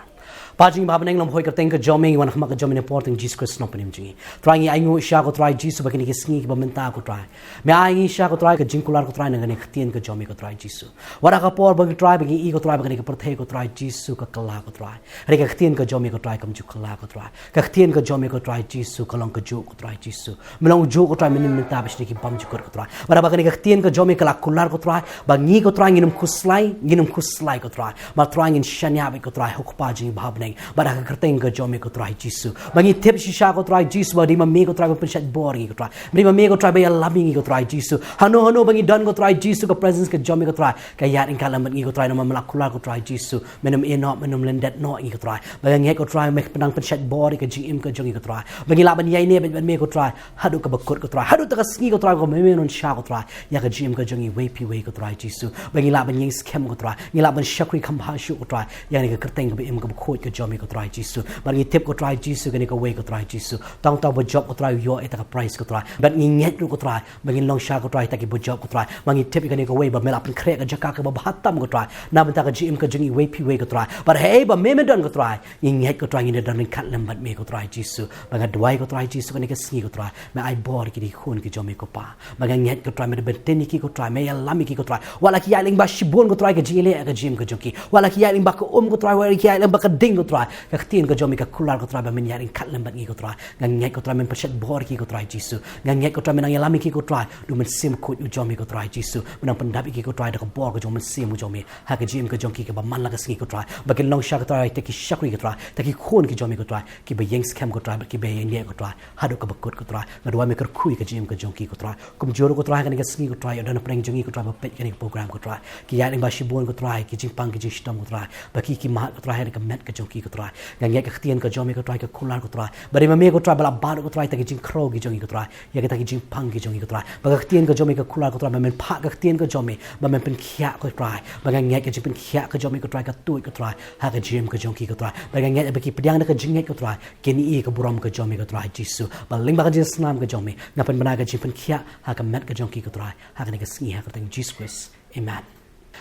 Kpa jong ngi ba ha bneng, lem hoi ka kyrteng ka jong me, ngi wan ha khmat ka jong me ha ka por ka kyrteng Jisu Khrist, Nongpynim jong ngi. Trai, ngi ai nguh sha ko Trai Jisu ba kine ki sngi kiba mynta ko Trai, me ai ngi sha ko Trai ka jingkular ko Trai na kane ka ktien ka jong me ko Trai Jisu. Wat ha ka por ba ko Trai ba ngi i ko Trai ba kane ka pyrthei ko Trai Jisu ka kylla ko Trai, hynrei ka ktien ka jong me ko Trai kam ju kylla ko Trai. Ka ktien ka jong me ko Trai Jisu ka long kajuh ko Trai Jisu. Me long juh ko Trai mynhynnin mynta bad shane ki bymjukut ko Trai. Bad haba kane ka ktien ka jong me ka la kular ko Trai, ba ngi ko Trai ngin ym khuslai, ngin ym khuslai ko Trai. Namar Trai ngin shaniah beit ko Trai ha u Kpa jong ngi ba ha bneng, bad ha ka kyrteng ka jong me ko Trai Jisu. Ba ngi tip shisha ko Trai Jisu ba dei ma me ko Trai ba pynshait bor ïa ngi ko Trai, ba dei ma me ko Trai ba ïalam ïa ngi ko Trai Jisu. Hano hano ba ngi don ko Trai Jisu, ka presence ka jong me ko Trai ka ïaid ryngkat lem bad ngi ko Trai, namar me la kular ko Trai Jisu, men ym ïehnoh, men ym lyndet noh ïa ngi ko Trai. Ba nga ngeit ko Trai me pynang pynshait bor ïa ka jingim ka jong ngi ko Trai, ba ngi lah ban ïaineh bad me ko Trai haduh kaba kut ko Trai, haduh ta ka sngi ko Trai kaba me men wan sha ko Trai ïa ka jingim ka jong ngi iwei pa iwei ko Trai Jisu. Ba ngi lah ban ïeng skhem ko Trai, ngi lah ban shakri kham bha shuh ko Trai ïa kane ka kyrteng kaba im kaba khuid ka jong me ko Trai Jisu. Bad ngi tip ko Trai Jisu, kane kawei ko Trai Jisu, tang uta u bajop ko Trai u ïoh ïa kata ka prize ko Trai. Bad ngi ngeit ruh ko Trai ba ngin long sha ko Trai kita ki bajop ko Trai. Ba ngi tip ïa kane kawei ba me la pynkhreh ka jaka kaba bha tam ko Trai na bynta ka jingim ka jong ngi iwei pa iwei ko Trai. Bad hei ba me me don ko Trai, ngi ngeit ko Trai ngin ïadon ryngkat lem bad me ko Trai Jisu. Ba nga duwai ko Trai Jisu, kane ka sngi ko Trai me ai bor ïa kine ki khun ki jong me ko Pa. Ba nga ngeit ko Trai me da ban tynrai ïa ki ko Trai, me ïalam ïa ki ko Trai. Wat la ki ïaid lyngba shibun ko Trai ka jingïaleh ka jingim ka jong ki, wat la ki ïaid lyngba ka um ko Trai, wat la ki ïaid lyngba ka ding ko Trai, ka ktien ka jong me ka kular ko Trai ba men ïaid ryngkat lem bad ngi ko Trai. Nga ngeit ko Trai men pynshait bor ïa ki ko Trai Jisu. Nga ngeit ko Trai men nang ïalam ïa ki ko Trai da u Mynsiem Bakhuid u jong me ko Trai Jisu. Men nang pyndap ïa ki ko Trai da ka bor ka jong u Mynsiem u jong me ha ka jingim ka jong ki kaba man la ka sngi ko Trai. Ba kin long sha ko Trai kita ki shakri ko Trai, kita ki khun ki jong me ko Trai, kiba ïeng skhem ko Trai bad kiba ïeng ïaleh ko Trai haduh kaba kut ko Trai. Nga duwai me kyrkhu ïa ka jingim ka jong ki ko Trai. Kumjuh ruh ko Trai ha kane ka sngi ko Trai, ïoh don hapdeng jong ngi ko Trai ba peit kane ka program ko Trai, ki ïaid lyngba shibun ko Trai, ki jingpang ki jingshitom ko Trai, ba ki ki mad ko Trai ha kane ka met ka jong ki ko Trai. Nga ngeit ka ktien ka jong me ko Trai ka kular ko Trai, ba dei ma me ko Trai ba la bat ko Trai kita ki jingkhrew ki jong ngi ko Trai ïa kita ki jingpang ki jong ngi ko Trai. Ba ka ktien ka jong me ka kular ko Trai ba men phah ka ktien ka jong me, ba men pynkhiah ko Trai. Ba nga ngeit ka jingpynkhiah ka jong me ko Trai ka tuid ko Trai ha ka jingim ka jong ki ko Trai. Ba nga ngeit ba ki pdiang da ka jingngeit ko Trai kin ïohi ka burom ka jong me ko Trai Jisu. Ba lyngba ka jingsnam ka jong me nga pynbna ka jingpynkhiah ha ka met ka jong ki ko Trai ha kane ka sngi ha ka kyrteng Jisu Khrist. Amen.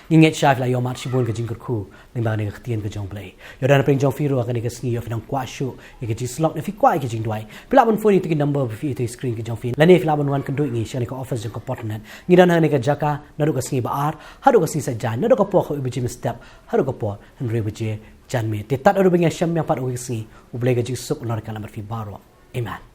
Ngi ngeit shai phi la ïohmad shibun ka jingkyrkhu lyngba kane ka ktien ka jong U Blei. Ïoh don hapdeng jong phi ruh ha kane ka sngi, ïoh phi nang kwah shuh ïa ka jingsyllok ne phi kwah ïa ka jingduwai, phi lah ban phone ïa kito ki number ba phi ïohi ha screen ka jong phi, lane phi lah ban wan kynduh ïa ngi sha kane ka office jong ka Port Honohat. Ngi don ha kane ka jaka naduh ka sngi ba ar haduh ka sngi Saitjaiñ, naduh ka por khatwei baje mynstep haduh ka por hynriew baje janmiet. Te tad haduh ba ngin ïashem biang pat ha kawei ka sngi, U Blei ka jingsuk un long ryngkat lem bad phi baroh. Amen.